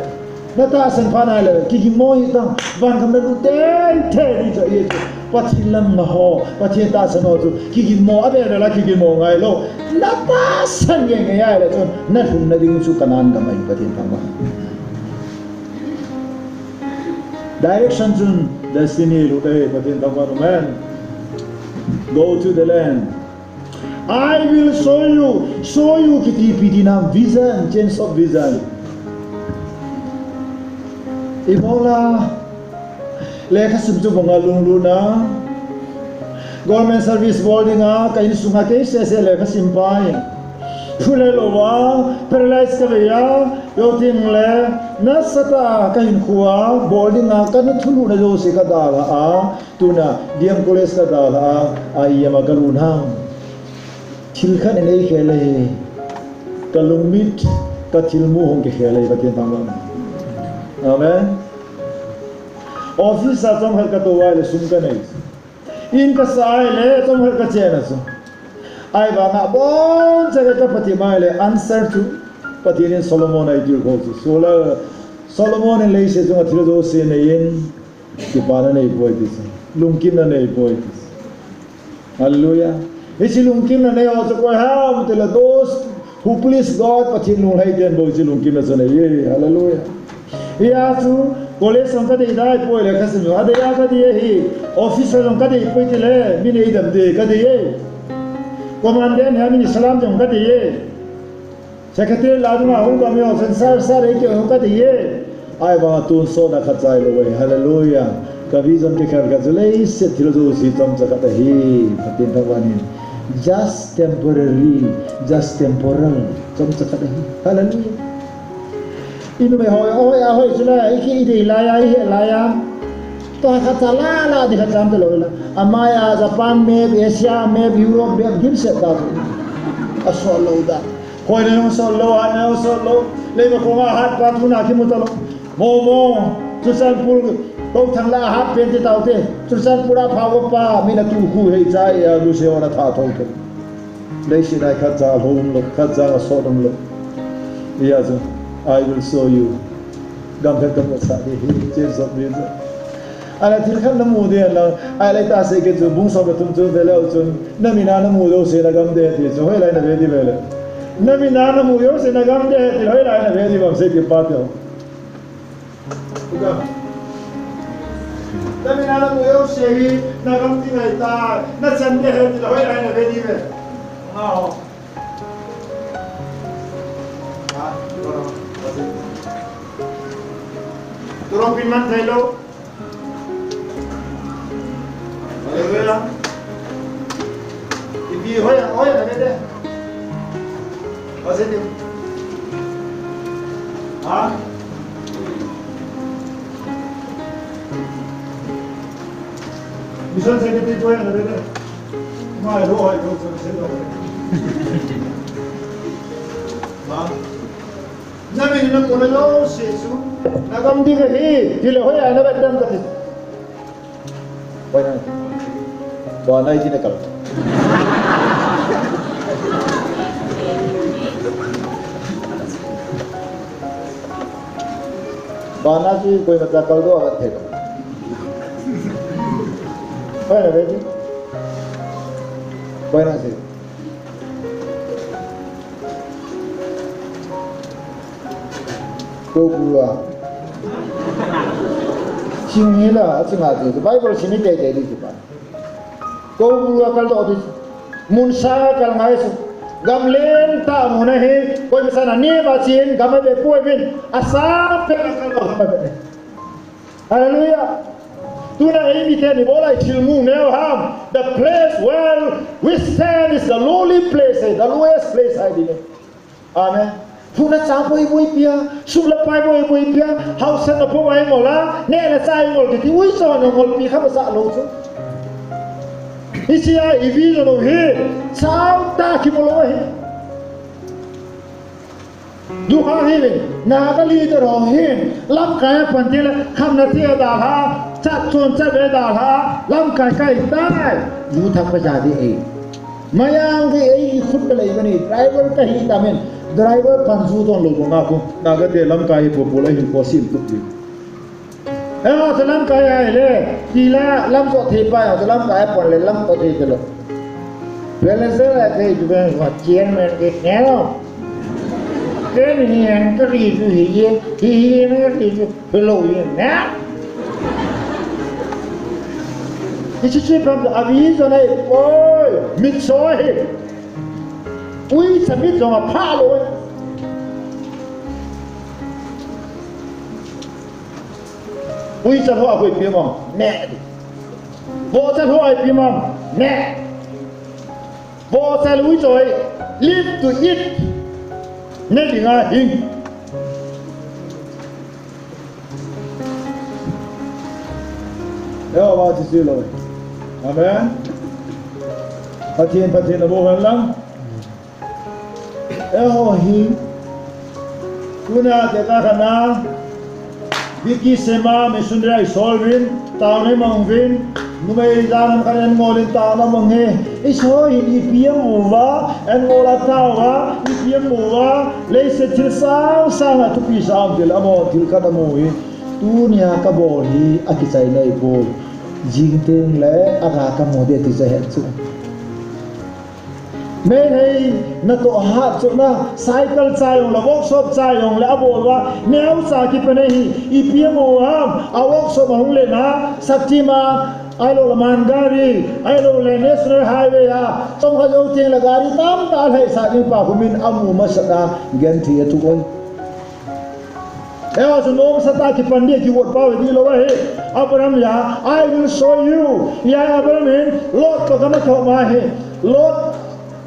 Na tahsan phat nai le, kigin mo hi tang, van gam na lut tei tei ding chu ahi chu. Pathen lam nga ho, Pathen tahsan ho chu, kigin mo, a be be la kigin mo ngai lou. Na tahsan nge nge ai le chun, na lhung na ding chu Canaan gam ahi Pathen thangvah. Direction chun, destiny lut ahi Pathen thangvah, amen. Go to the land. I will show you, show you kiti ipi ti nam vision, change of vision. Ibola, lekha sim chu banga lunglut na. Government service bol dinga, ka insunga kei sese lekha sim pai. Thu le lou a, paralyze ka vei a, yo ting le, nasatah a ka hinkhoa, bol dinga, ka na thulu na jouse ka dalha a, Tuna, D M College ka dalha a, I M a ka lut ham. Thil khat nei khel ahi. Ka lungmit, ka thilmu hung kikhel ahi, Pathen thangvah. Amen. Office a chomkhat ka tou a le sum ka nei. In ka sa a le chomkhat ka chen a chu. Ahivanga boncha ka pati mai le answer chu Pathen in Solomon a eitilkhou chu. Sula Solomon in leiset chunga thil jouse nei in Kipana nei poi ti chu. Lungkimna nei poi ti chu. Hallelujah. Hiche lungkimna nei ho chu koi ham tile those who please God, Pathen lunglhai ten bou hiche lungkimna chu nei e. Hallelujah. Hia chu college jong ka dei dai poi lekha sim jong. Adei a ka dei ahi. Office jong ka dei poi tile. Mi nei dam dei ka dei e. Commandant hia mi ni salam jong ka dei e. Secretary la dunga hung ka mi hung sen sar sar ei keu hung ka ti ye. Ahivanga tun sot a khat chai lou e. Hallelujah. Ka vision kikhel khat chu leiset thil jouse chomcha khat ahi. Pathen thangvah in. Just temporary, just temporal. Chomcha khat ahi. Hallelujah. Inu me hoi, hoi a hoi chu la, i ki i dei lai a, i he lai a. To khat cha la la di khat cham te lo la. Amai a Japan map, Asia map, Europe map, dim set ta chu. A so lo da. Hoi na yong so lo, a na yong so lo. Le ma ko ma hat pa tu na ki mu ta lo. Mo mo, Churachandpur, ko thang la hat pen te tau te. Churachandpur a pha ko pa, mi na tu khu hei cha ya, lu se ora tha thong te. Leiset a khat cha lhom lo, khat cha a sot um lo. Hia chu, "I will show you." Gam khat ka mu sa di hi, chen sot di chu. Ala thil khat na mu di la, ai lai ta se ke chu, bung som le thum chu ve leu chun, na min a na mu lou se na gam de ti chu, hoi lai na ve di ve le. Na min a na mu lou se na gam de ti, hoi lai na ve di bam se ti pa te. Tuka. Na min a na mu lou se hi, na gam ti ngai ta, na chan de he ti la hoi lai na ve di ve. Nga ho. Ha, tuka. Tuka pin man thei lou. Hallelujah. Ipi hoi, hoi, na ve de. Positive. Ha? Mission secretary join na bete. Ma lo hai ko so se lo. Ha? Na min na mu lou se chu. Na gam di ka hi. Ti le hoi a na ve dam ka ti. Hoi na. Ba na i ti na kal. Ba na chu koima cha kal doh a va thei lo. Hoi na ve ti. Hoi na se. Ko bul a. Sing hi la, a chinga chu. Bible sim hi teitei di chu pa. Ko bul a kal doh di. Mun sang a kal ngai chu. Gam lentah mun a hi, koima san a nem a chen, gam a ve poi vin. A sang pen a kal doh gam a ve. Hallelujah. Tuna eimi ten i bol a i thil mu neo ham. The place where we stand is the lowly place, eh, the lowest place, I believe. Amen. Phuna cha boi boi pia, sum le pai boi boi pia, hausa na po ai mola, ne na cha ai mol kiti, ui so na mol pi kha ba sa lo chu. Isia i vi lo hi, chau ta ki mol hi. Duha hi, Naga leader ho hin, lamkai a pan ti le, khamna ti a dalha, chat chon chat ve dalha, lamkai kai tai. Ju thak pa ja di ei. Mayang di ei, i khut ka lei bani, driver ka hi ta min, driver pan ju don lo banga ko. Naga te lamkai pu pu la hin ko sim tup di. Eh, o lamkai a le, ti la lam so thei pa, o lamkai a pon le lam so thei te lo. Pele se la ke ju ben wa chairman ke ne lo. Ke ni en ka ri ju hi ye, hi hi en ka ri ju, pe lo ye ne. Hi chi chi pam a vi so nai, oi, mit so hi. Ui, sa mit so ma pha lo. Ui cha lhou a hui pi mong, ne. Vo cha lhou a hui pi mong, ne. Vo cha lui choi, live to eat. Ne dinga hing. Yo, wa chi chi lo. Amen. Pathen, Pathen, abo han lang. Eiho hi, tuna te ka khana, Vicky Sema missionary a i sol vin, taona i mang vin, numei jan khat en ngol in taona mang he. Eiho hi ipi a mu uva, en ngol a tao uva, ipi a mu uva, leiset thil sang sang a thupi sa um til amo thil khat a mu hi. Tunia ka bol hi a kichai nei poi. Jing teng le a ga ka mu de ti cha het chu. Meitei natoh hat chuna, cycle chai jong le, workshop chai jong le, abol uva, neocha kipe nei hi, ipi amu ham, a workshop a hung len a, Shaktiman, ahilou le Man gari, ahilou le National Highway a, chomkhat jou teng le gari tamtah alhaisah ding pa humin amu masat a, genthei a thuh oi. Eiho chu nomsa tah a kipan ding a kigot pau hi lou ahi. Abraham a, "I will show you." Hia Abraham in Lot toh kana thom ahi. Lot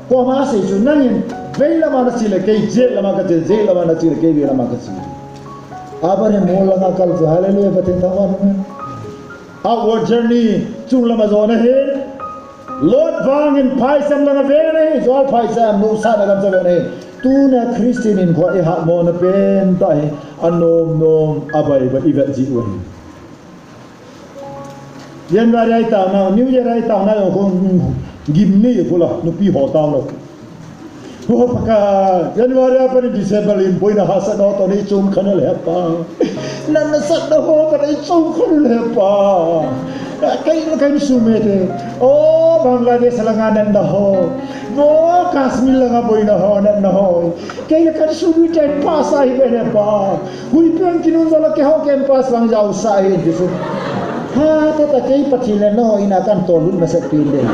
koma asei chu nangin veilam a nache le kei jetlam a kache, jetlam a nache le kei veilam a kache. Abraham mol langa kal chu, hallelujah, Pathen thangvah in. Outward journey, chung lama jona hi. Lot vangin phaisam langa ve na hi, Zoar phaisam, nusahna gam chu ve na hi. Tuna Christian in kho i hatmona pen tah hi, anom nom, abai bai i vet ji u ahi. January a i taona, New Year a i taona jong khu, gim nei khu la, nupi ho taona. Ho Pakai, January a pat in December in boina hahsatna ho toh nei chom kha na le Pa. Natna satna ho toh nei chom kha na le Pa. Kei, kei sum e te. O Bangladesh langa natna ho. O Kashmir langa boina ho, natna ho. Kei le kasum e te Pa sa hi ve le Pa. Hui pen kinun jal a keiho campus vang jaosah ahi ti chu. Ha, tata kei Pathen le nangho in a kan tolhut masat pen ding.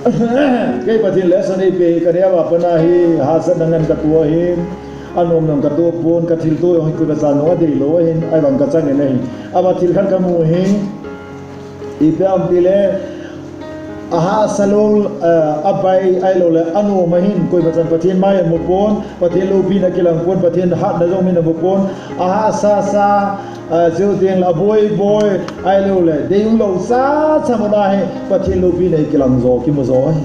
Kei Pathen le sa nei pe ka neo a pat na hi, hahsatna ngen ka to ahin, anom nom ka to pon, ka thilto jong hi koi ka chan nung a deilou ahin, ahivang ka chang in ahi. Ava thil khat ka mu ahi. Ipi ham itile, ahahsa lou, eh, abai ahilou le, anom ahin, koima chan Pathen mai amu pon, Pathen loupina kilang pon, Pathen hatna jong min amu pon, ahahsa sa, eh, chuteng le aboi boi ahilou le, deilou chacha mun a hi, Pathen loupina hi kilang jo, kimu jo ahi.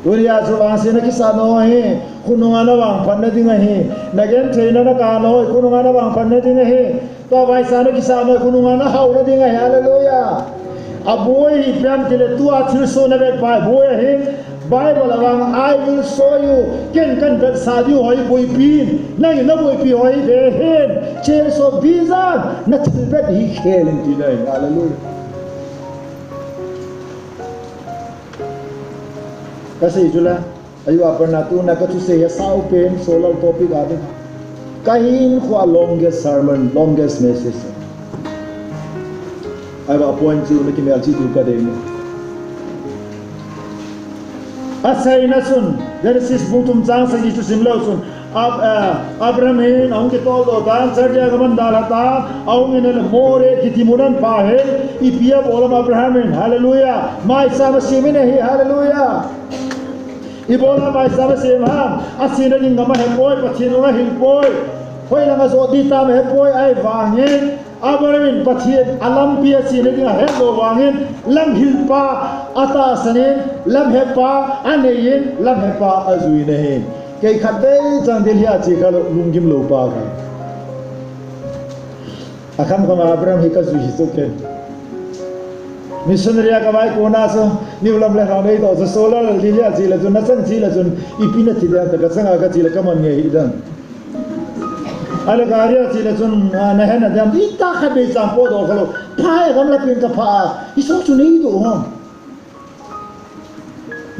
Tunia chu vangsetna kisah nau ahi, khonunga na vangphatna ding ahi. Na gentheina na kah nau ahi, khonunga na vangphatna ding ahi. Tua vaicha na kisah nau ahi, khonunga na haona ding ahi. Hallelujah. Aboi hi ipi ham itile tua thilsoh na vet pa hi boi ahi. Bible a vang, "I will show you." Ken kan vetsah diu ho hi boipi in. Nangin na boipi ho hi ve hen. Chains of vision. Na thil vet hi khel in tina ahi. Hallelujah. Ka sei chu la, ayu a pat na tuna ka thusei a sao pen, solar topic a ding. Ka hinkho a longest sermon, longest message. Ahi a point chu na kimelchih diu ka dei ni. Aseina chun, Genesis bung thum chang sagi chu sim leu chun, Ab-, eh, Abraham hin ahung kitoldoh tan, Chaldea gam a dalha tan, ahung in ahile Moreh kiti mun ahin pha hin, ipi abol ham Abraham hin, hallelujah, maicham asem in ahi, hallelujah. Ibola maicham asem ham, achena ding gam ahepoi, Pathen lung ahilpoi, hoilanga jot ding tam ahepoi, ahivangin, Abraham in Pathen a lampi achena ding ahetlou vangin, lamhilpa atahsan in, lamhepa anei in, lamhepa ajui in ahi. Kei khatvei chang Delhi a che khalou, lunggim lou pa kha. Akham kham a Abraham hi kajui hi chu ken. Missionary a kavai kona chu, New Lamleng a nei toh chu, solar Delhi a che le chun, nachan che le chun, ipi nati dem, ta kachanga kache le kaman nge hidem. Ahile gari a che le chun, ah, nahet nadem, ita khatvei chang podoh khalou. Phai a gamla pen kaphah a, hiche chu neidoh ham.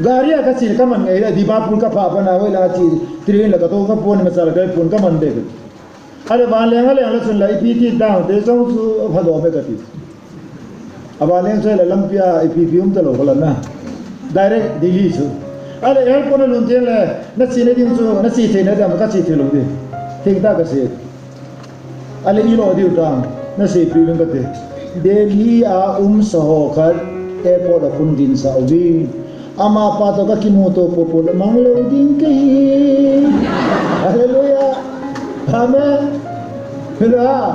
Gari a kache le kaman nge hidem, Dimapur kaphah a pat na, hoilanga che, train la katou kapon, machal kaipon kaman deh. Ahile vanleng a leng le chun la ipi ti dang, te jong chu phadoh me kati. Avanleng chu la lampi a ipi ipi um talou khala na. Direct Delhi chu. Ahile airport a lhun teng le, nachena ding chu, nache thei nadem, kache thei lou ding. Thengtah kasei. Ahile ilo diu tam, naseipi uvin kati. Delhi a umsa ho khat, airport a khun dinsah uvin. Amapa toh kakimuto popo le manglou ding kahi. Hallelujah. Amen. Hila.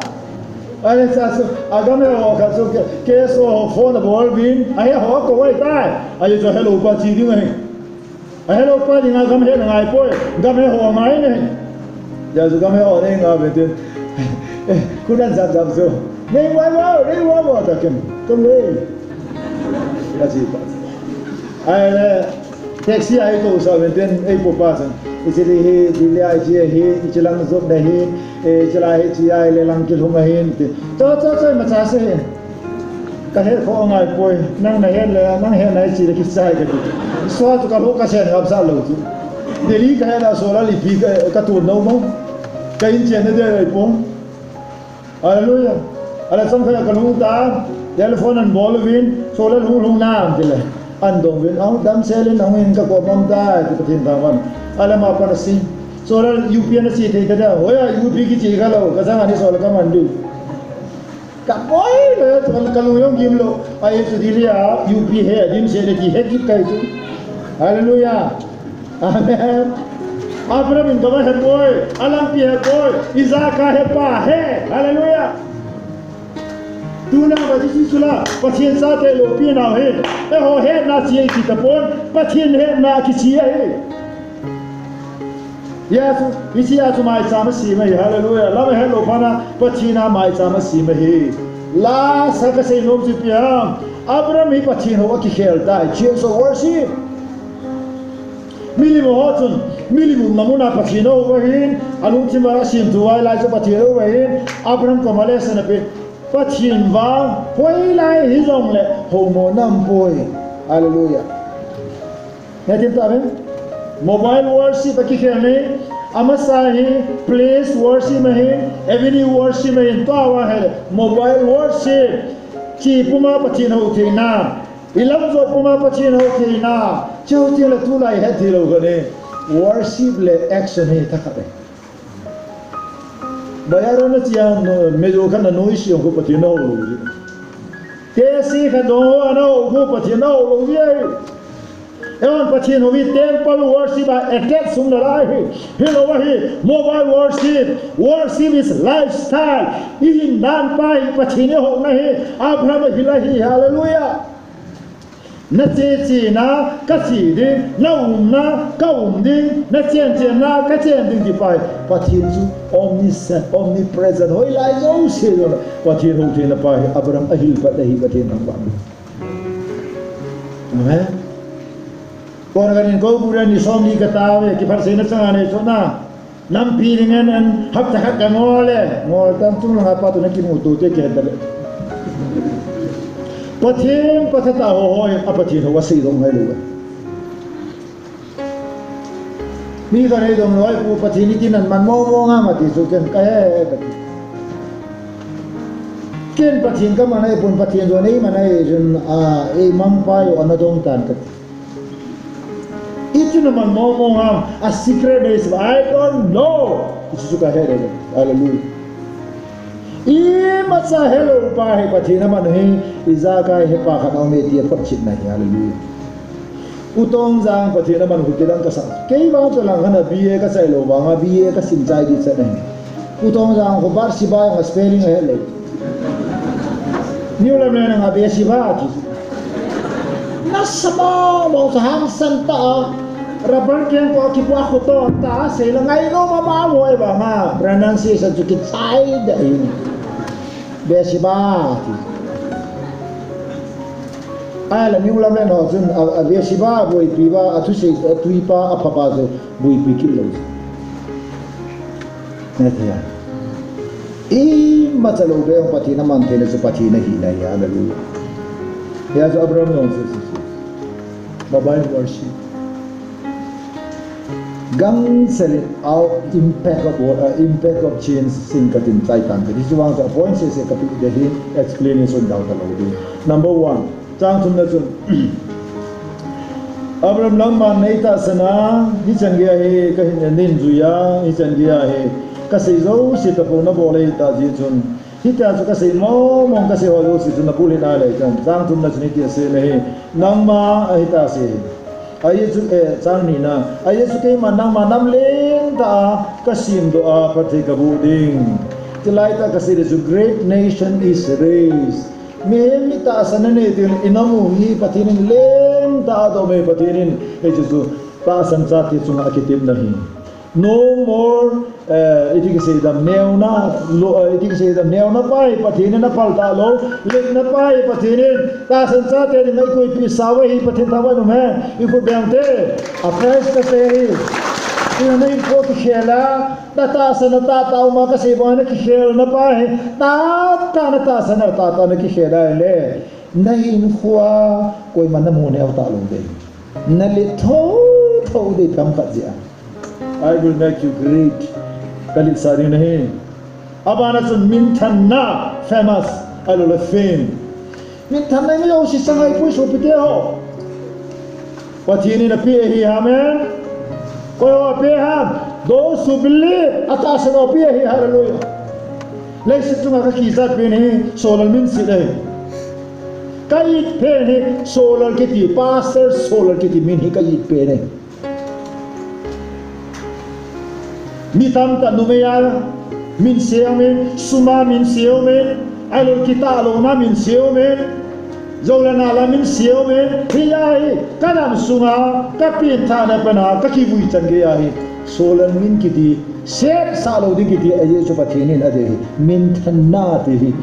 Ahile cha chu, agam he ho khat chu, ke, KSO ho phone abol uvin. Ahe ho akou ahitai. Ahi chu helou pa che ding ahi. Ahelou pa dinga gam he na ngai poi. Gam he ho ngai ne. Hijeh chun gam he ho nei ngah uvin tin. Khun an jam jam chu. Nei vai vai, nei vai vai ta ken. Ken le. Kache pa. Ahile, taxi a eitousah uvin tin, eipopa chun. Hiche hi, Delhi a hiche hi, hiche lang jotna hi, eh, hiche lai hi, hiche ahile lang kilhung ahin, ti. Cho, cho, cho, imacha sei hi. Kahet kho angai poi, nang nahet le, nang hetna hi hiche le kichai kati. Solar chu kalou kasen ngapsah lou chu. Delhi kahet a solar ipi ka, katon nom mo. Ka in chenna ding ahipoi. Hallelujah. Ahile chomkhat a kalhung tan, telephone anabol uvin, solar hung lhung nam tile. Anadong uvin, ahung damsel in, ahung in kakom um tai, ti Pathen thangvah in. Ahile ama pan asei. Solar U P N a che thei tadem, hoiya U P kiche khalou, kachanga hi solar kaman diu. Boi lou, ka, ka lung jong gim lou. Ahi chu Delhi a U P he, adim se le ti he kit kahi chu. Hallelujah. Amen. Abraham in kava he boi, alampi he boi, Isaac a hepa he. Hallelujah. Tuna va Jesu chula, Pathen chate loupi nau hi. Eiho hetna chi ahi tapon, Pathen hetna kichi ahi. Hiche a chu maicham asem ahi, hallelujah. Lam ahet lou phat a, Pathen a maicham asem ahi. Last a kasei nom chu ipi ham. Abraham hi Pathen hou a kikhel tai, change of worship. Milim ho chun, milim umna mun a Pathen ahou ahin, alungthim a asemthu a lai chu Pathen ahou ahin, Abraham koma lesson ape, Pathen vang, hoilai hijongle, houmona aumpoi. Hallelujah. Ngai tin ta ve. Mobile worship a kikhel ni. Amasa hi place worship ahi, avenue worship ahi, tua va hele. Mobile worship. Chi puma Pathen hou theina. Ilam jot puma Pathen hou theina. Cheu ti le tulai het thei lou kani. Worship le action hi thakhat e. Bazaar a na chia, no, mejo khat na noise jong khu Pathen na hou lou ji. Taxi khat dong ho ana hou khu Pathen na hou lou ji ahi. Eihon Pathen hou hi temple worship a attach sung nalai hi. Hilou ahi, mobile worship. Worship is lifestyle. Ihin dan pa hi Pathen ihouna hi. Abraham ahil ahi. Hallelujah. Na che chena, ka che ding, na umna, ka um ding, na chen chenna, ka chen ding ti pa hi. Pathen chu omniscient, omnipresent, hoilai jouse jong Pathen hou theina pa hi, Abraham ahil pat ahi Pathen thangvah. Amen. Kona kanin kou bu le ni som ni ka tao e, kiphatseina chang a nei chona. Nampi ding en en, hapta khat ka ngol e, ngol tam chung langa pa toh na kimuto te kihe ta le. Pathen, Pathen ta ho ho, a Pathen ho asei dong ngai lou e. Mi khat nei dong lou e, pu Pathen itin an man mo mo nga ma ti chu ken ka he, he, ka ti. Ken Pathen ka man ahi pon Pathen jong nei man ahi jun a, ei mang pa jong ana dong tan ka ti. Hichu na man mo mo ham, a secret is, I don't know. Hichu chu ka he le. Hallelujah. Imacha helou pa hi Pathen aman hi, ijakai hepa khat aume ti aphotchetna hi. Hallelujah. U Tongjang Pathen aman khu kidang kasa. Kei vang chu lang khat a B A ka chai lou vanga B A ka sim chai di chan ahi. U Tongjang khu Bathsheba jong a spelling ahe lou. New Lamlen a Bathsheba ti. Nasa mong mong sa hangsan ta a. Rubber keng ko kipu a khu to ta a sei la ngai no ma ma mo e vanga. Pronunciation chu kichai da in. Bathsheba ti. Ahile New Lamlen ho chun a, a Bathsheba boipi pa, a thusei, a twipa, a phapa chu boipi kit lou. Ngai thei a. Imacha lou be Pathen aman theina chu Pathen ahina hi, hallelujah. Hia chu Abraham jong chu, chu, chu. Mobile worship. Gangsel in out impact of what, uh, impact of change sin ka tin chai tan ka. Hichu vang chu a point sese ka pi de hi explanation dau ta lou ding. Number one, chang thumna chun. Abraham nangman nei tahsan a, hichan gei a hi ka hin nin jui a, hichan gei a hi ka sei jouse tapou na bol ahi ta jeh chun. Hitia chu ka sei mong mong ka sei ho jouse chu na bul hih nalai chun. Chang thumna chun hitia asei ahi. Nangma ahi tase. Ajeh chu, eh, chang nina. Ajeh chu keiman nangma nam lentah a ka semdoh a phatthei ka boh ding. Chulai tah ka sei le chu great nation is raised. Mihem mi tahsan anei ding in i nam u hi Pathen in lentah a adoh e Pathen in. Hichu chu tahsan chate chunga akitepna ahi. No more, eh, iti kisei dam neona, lo, eh, iti kisei dam neona pa hi Pathen in apal talou, lenna pa hi Pathen in, tahsan chate ding a ikoipi sau ahi Pathen thangvah in um hen, ikhut beng te, a first ka te hi, ina na in ko kikhel a, na tahsan a tahtah um a kasei bang na kikhelna pa hi, tahtah na tahsan a tahtah na kikhel a le, na hinkho a, koiman na mu neo talou ding. Na let thotho ding themkhat jeh a. I will make you great. Ka letsah ding nahi. Abana chun minthanna, famous, ahilouleh fame. Minthanna hi mi jouse chang ahi poi sopite ho. Pathen in apeh ahi, amen. Koi ho apeh ham? Those who believe, atahsan ho apeh ahi, hallelujah. Leiset chunga kakichat pen hi Solal min se ahi. Ka it pen hi Solal kiti, Pastor Solal kiti min hi ka it pen ahi. Mi tamtah numeiya min se aumin, suma min se aumin, ahilou le kitah louna min se aumin, jou le nal a min se aumin, hiya hi ka nam sunga ka pengthahna pen a ka kivui chan geiya hi Solal min kiti, setsah lou ding kiti, ajeh chu Pathen in adei hi, minthanna ti hi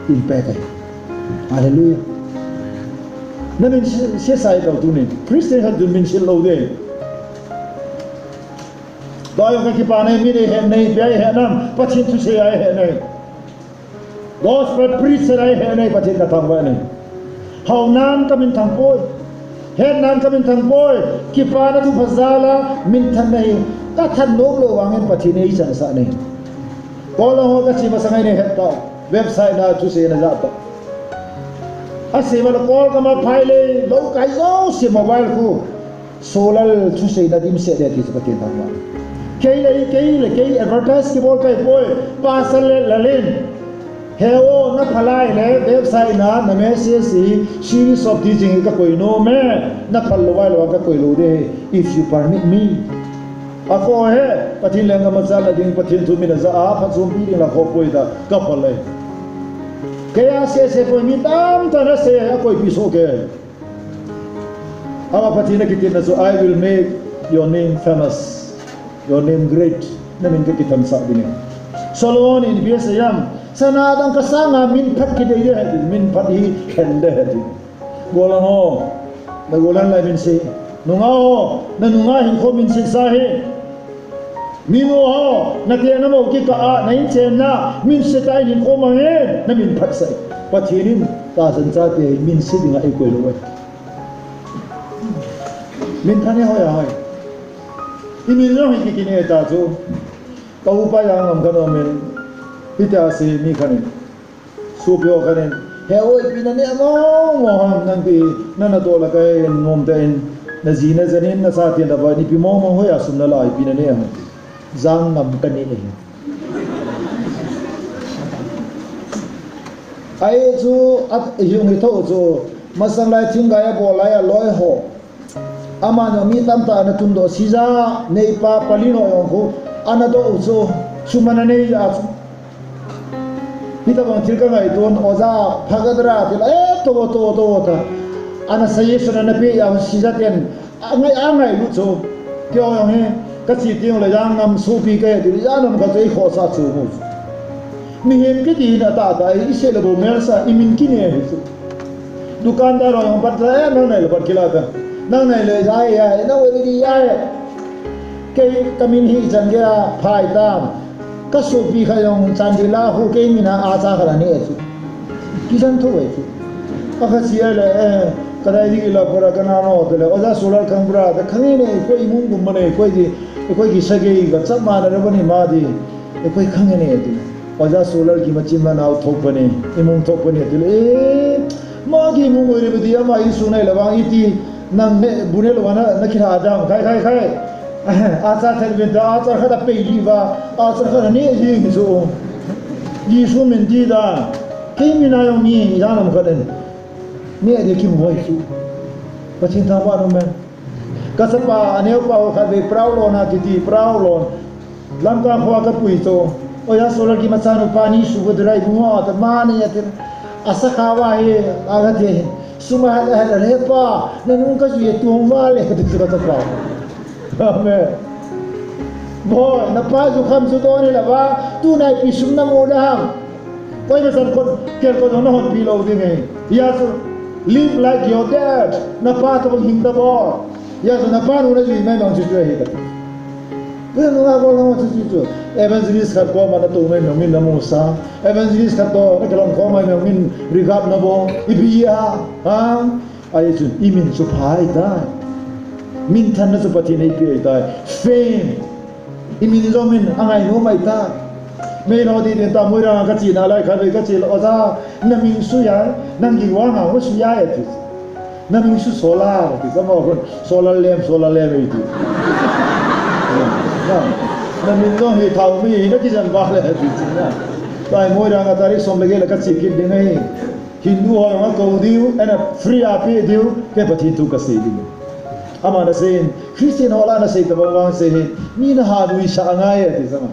eipeh ahi. Hallelujah. Na min se, setsah lou tunin, Christian khat chun min se lou ding. Doi ka kipana, mi nei het nei, pia het nam, Pathen thusei a het nei. Gospel preacher a het nei, Pathen ka thangvah nei. Hao nan ka minthang poi. Het nan ka minthang poi. Kipana thupha jal a minthan nei. Ka than nom lou vangin Pathen in eichansah nei. Kol lang ho ka che masang a nei het tau. Website na thusei na ja tau. Asei ma la Kol ka ma phai le, lou kai jouse mobile khu. Solal thuseina dimset le ti chu Pathen thangvah. Kei le, kei le, kei advertise kibol kai poi, Pastor le Lalin. He o, na phalai le, website na, na message hi, series of teaching hi ka koi nom e, na phal lou vai lou ka koi lou ding, if you permit me. Akhoh e, Pathen lenggam a chalna ding, Pathen thu min a ja a, phatchompi ding la khoh poi ta, ka phal e. Kei a sei sei poi, mi tamtah in asei, akoipi soh kei. Ama Pathen a kitilna chu, "I will make your name famous, your name great." Na min ka kithansah ding e. Solomon in ipi asei em? Sana dangka sanga min phat kidei ding ahi, min phat hi khen ding ahi. Gollhang ho, na gollhang lai min se. Nungah ho, na nungah hinkho min sesa hi. Minu ho, na tena mo kikah a, na inchenna, min se tah in hinkho mang in, na min phatsah e. Pathen in tahsan chate min se dinga eikoi lou e. Min phat hi hoi a hoi. I min jong hi kikine ta chu. Ka upa Jangngam khat in, hitia asei mi khat in. Sopi ho khat in, "He o, ipi na neh mong mong ham, nang pi, na natoh la kai nom tah in, na ji na jan in, na sa tien tah in, ipi mong mong hoiya sum na la, ipi na neh ham?" "Jangngam ka neh e." Ahi chu, a, hiung hi tho chu, masang lai thinggai a bol lai a loi ho. Amanu mi tamtah ana tundoh, sija neipa pali no jong khu ana doh u chu, sum ana nei a chu. Hitabang thil ka ngaito, oja phagadra til, eh, to, to, to, ta. Ana suggestion ana pe a, sija ten, angai, angailu chu. Kei jong hi, ka che teng le Jangngam sopi kahi ti, Jangngam kha chu eikhohsah chu mu chu. Mihem kiti hin atahtah, i seh le bou melsa, i min kine hi chu. Dukandar ho jong pat la, eh, nang nai le pat kila ta. Nang nai le jai jai, nang nai le jai. Kei ka min hi chan geiya phai tam. Ka sopi khat jong Chandel a khu kei min a achar khat aneh chu. Kijan tho e chu. Akha che le, eh, kadai di la pora ka na no te le. Oja Solal khang bra, ta khang e ne, koi imung kum ma ne, koi di, koi ki sa gei ka chap ma na ra ba ni ma di. Koi khang e ne ti. Oja Solal ki ma chin ma nau thok pa ni, imung thok pa ni ti le. Eh, ma ki imung oi re ba di ama i su nai la bang i ti. Nang ne, bu ne lou na, na kilha dam, khai, khai, khai. Achar thel vin ta, achar khat a pei ji va, achar khat a neh ji chu. Jesu min ti da. Kei min a jong mi, Jangngam khat in. Neh di kim hoi chu. Pathen thangvah nom e. Ka chapa, aneo pa ho khat ve, Proulon a kiti, Proulon. Lamka kho a ka pui chu. Oja Solal ki machanu pa ni su ko drai bu ma ta ma ni ati. Asa kha va hi, aga te. Sum a hel, hel, hel, he pa, na nung ka jui e tuang va le, ka ti chu ka chapa. Amen. Boy, na pa jukham chu don hih lou va, tu nai pi sum na mu da ham. Koi na san kot, kel kot na hon pi lou ding e. Hijeh chun, live like your dad. Na pa toh hing ta bou. Hijeh chun, na pa nu na jui mai mang chu chu ahi ta. Koi nunga bol nung chu chu chu. Evangelist khat koma na tou mai nung in na mu sa. Evangelist khat toh na kilom khom mai nung in regard na bol. Ipi a, ha? Ahi chun i min chu pha ahi tai. Minthanna chu Pathen in eipeh ahi tai. Fame. I min jong min angai nom ahi tai. Meilhei ho ti den ta Moirang ka che nalai khat ve ka che le, Oja, na min sui a, nang gin vang a sui a e ti. Na min chu Solal, ti, ka mo kon, Solal lem, Solal lem, ei ti. Na, na min jong hi thao mi, na kijan ba le, ti, ti na. Taimoi dang a tarik som le get le kache kit ding ahi. Hindu ho jong akou diu, ana free a pe diu, kei Pathen thu kasei ding. Aman asei in, Christian ho lah a nasei tabang vang sei hin, mi naha nuisah angai e, ati chu ama.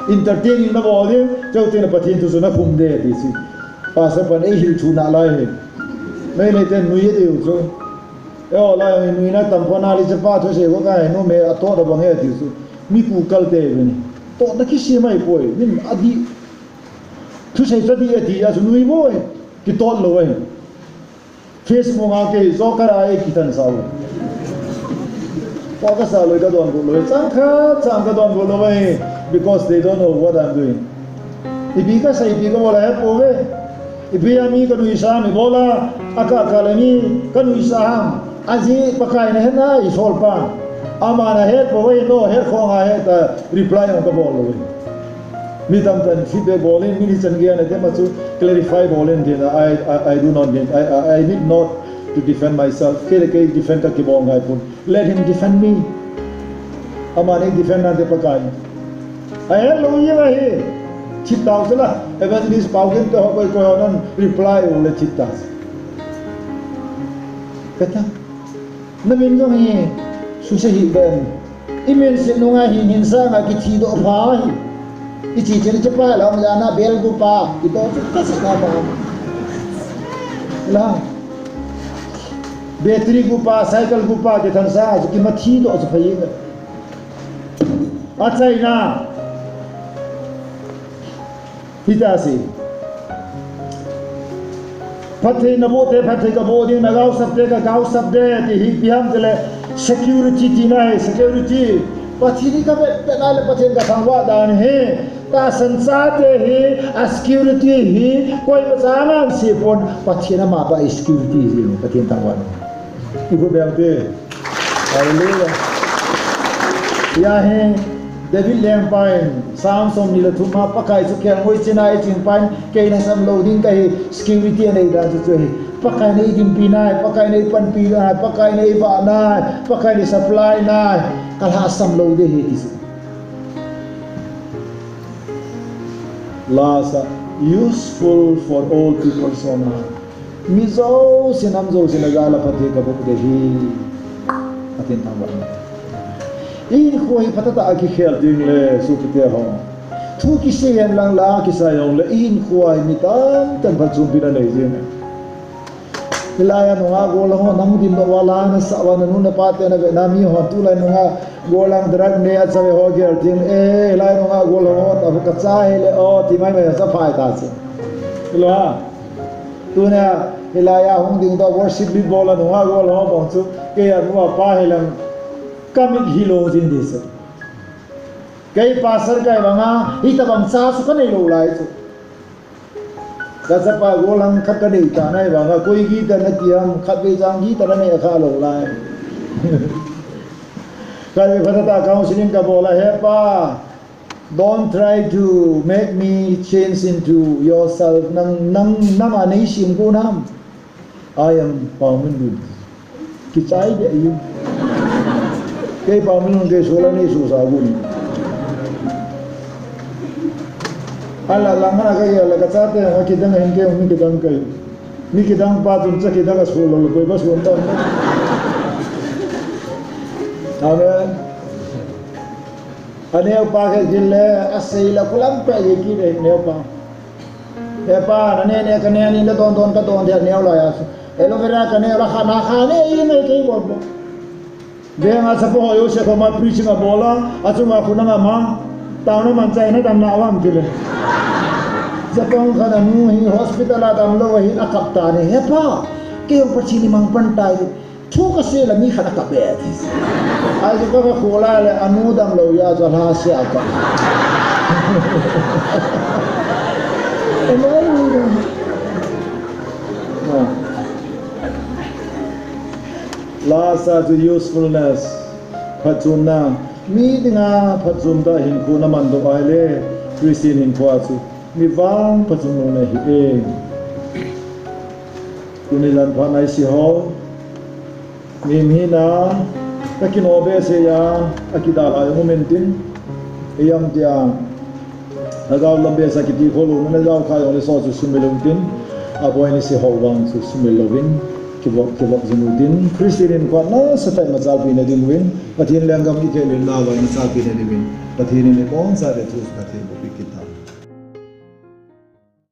Entertaining nabol ding, chuteng le Pathen thu chu nakhum ding, ati chu. Pastor pan eihil thu nalai hi. Mei mei ten nui e diu chu. Eiho lai hi nuina tam pon a le chapa thusei ho kahe numei atoh tabang e, ati chu. Mi kukal te ve ni. Tohna kisem ahipoi. Min adih. Thusei chu adih ati a chu nui boi. Kitot lou ahi. Facebook a kei joker a eikithansah u. Toh kasah lou, kadonbut lou. Chang khat chang kadonbut lou ahi. Because they don't know what I'm doing. Ipi kasei, ipi kabol ahet pouve. Ipi a mi kanuisah, mi bol a, akah kah le mi kanuisah ham. Ajeh Pakai in ahet nai, isolpa. Aman ahet pouve, no, het khong ahet a reply jong kabol lou. Mi tamtah in feedback bol in, mi nichan gei a na dem a chu clarify bol in tin, I, I, I do not need, I, I, I need not to defend myself. Kei le kei defend kakibol ngai pon. Let him defend me. Aman eidefend nante Pakai. Ahet lou jeng ahi. Thip tau chu la. Evangelist Paugin te ho koi koi ho nan reply u le thip ta. Kata. Namin jong hi suse hih ben. Imin sih nunga hin hin sanga kithi doh pha hi. Iche chen chepa la um jana bel gupa. Kitoh chu kasei na pa. La. Battery gupa, cycle gupa, kithan sanga chu kimathi doh chu pha jeng. Achaina. Hita si. Phatthei naboh te, phatthei kaboh ding, nagaosap te, kagaosap ding, ti hi ipi ham tile security tina ahi, security. Pathen hi kavet vet na le Pathen kathangvah dan hi. Tahsan chate hi, a security hi, koima cha ngan se pon, Pathen ama pa i security hi, Pathen thangvah na. Ibu beng te. Hallelujah. Hia hi David lengpa in, Psalm somni le thum a, Pakai chu kelngoi china eiching pa in, kei lhasam lou ding kahi, security anei dan chu chu hi. Pakai in eidinpi nai, Pakai in eipanpi nai, Pakai in eivah nai, Pakai in eisupply nai, kalhasam lou ding ahi ti chu. Last, useful for all people, sona. Mi jousen, nam jousen ajal a phatthei kaboh ding ahi. Pathen thangvah. Ihinkho hi phatah tah a kikhel ding le, sopite ho. Thu kisei hen lang la, kisei jong le, ihinkho hi mi tamtah in phatchompi na nei jing. Hilai a nunga gollhang ho, nang dindoh uva la nasah uva, nanu napa te nave na mi ho, tulai nunga gollhang drug ne achave ho gel ding, eh, hilai nunga gollhang ho, ta kacha hile, o, ti mai mai sa phai ta chu. Hilo ha. Tunia, hilai a hung ding doh worship lead bol a nunga gollhang ho bang chu, kei a nunga pa hilang kamit hilou jing ding chu. Kei pastor kahi vanga, hitabang cha chu kanei lou lai chu. Kachapa gollhang khat kanei ta nai vanga, koi guitar nati ham, khatvei chang guitar anei kha lou lai. Khatvei phatah tah counseling kabol a, he pa, don't try to make me change into yourself. Nang, nang, nang a nei sim gon ham. I am Paominlun. Kichai deh ahi. Kei Paominlun kei sola nei sosa gon. Ala lang ana kagel a kachate, a kidang ahin kei mi kidang kahi. Mi kidang pa chun cha kidang a sol lou, koi pa sol tam. Amen. Aneo pa kei kile, asei la kulam pa kei kile neo pa. He pa, nane ne kane ni la don don kadon dia neo la ya. Aloe vera kane la khana khane i me kei bol bol. Veng a chapo ho jouse koma preaching abol a, achunga khu nangam a, taona man chai nadam na uvam tile. Chapang khat anu hi hospital a damlou ahin akap tan ahi, he pa, kei jong Pathen in mang pan tai. Thu kasei la mi khat akap e. Ahi chu ka, kakhola le anu damlou jeh a chu alhase a akap. Last a chu usefulness. Phatchomna. Mi dinga phatchom tah hinkho naman doh ahile, Christian hinkho a chu mi vangphatchomna nahi e. Tuni lam phat naise ho. Mihem hina, kakino behseh a, akidalha jong um intin. Ijemtia, Lhagao lam besa kiti khol louna, lhagao kha jong le so chu sumil uvin tin, aboi nise ho vang chu sumil louvin, kivop, kivop jing uvin tin, Christian in kona sa tai machalpi na ding uvin, Pathen lenggam i khelin na vai machalpi na ding uvin, Pathen in iboncha le thu ka thei bu pi kita.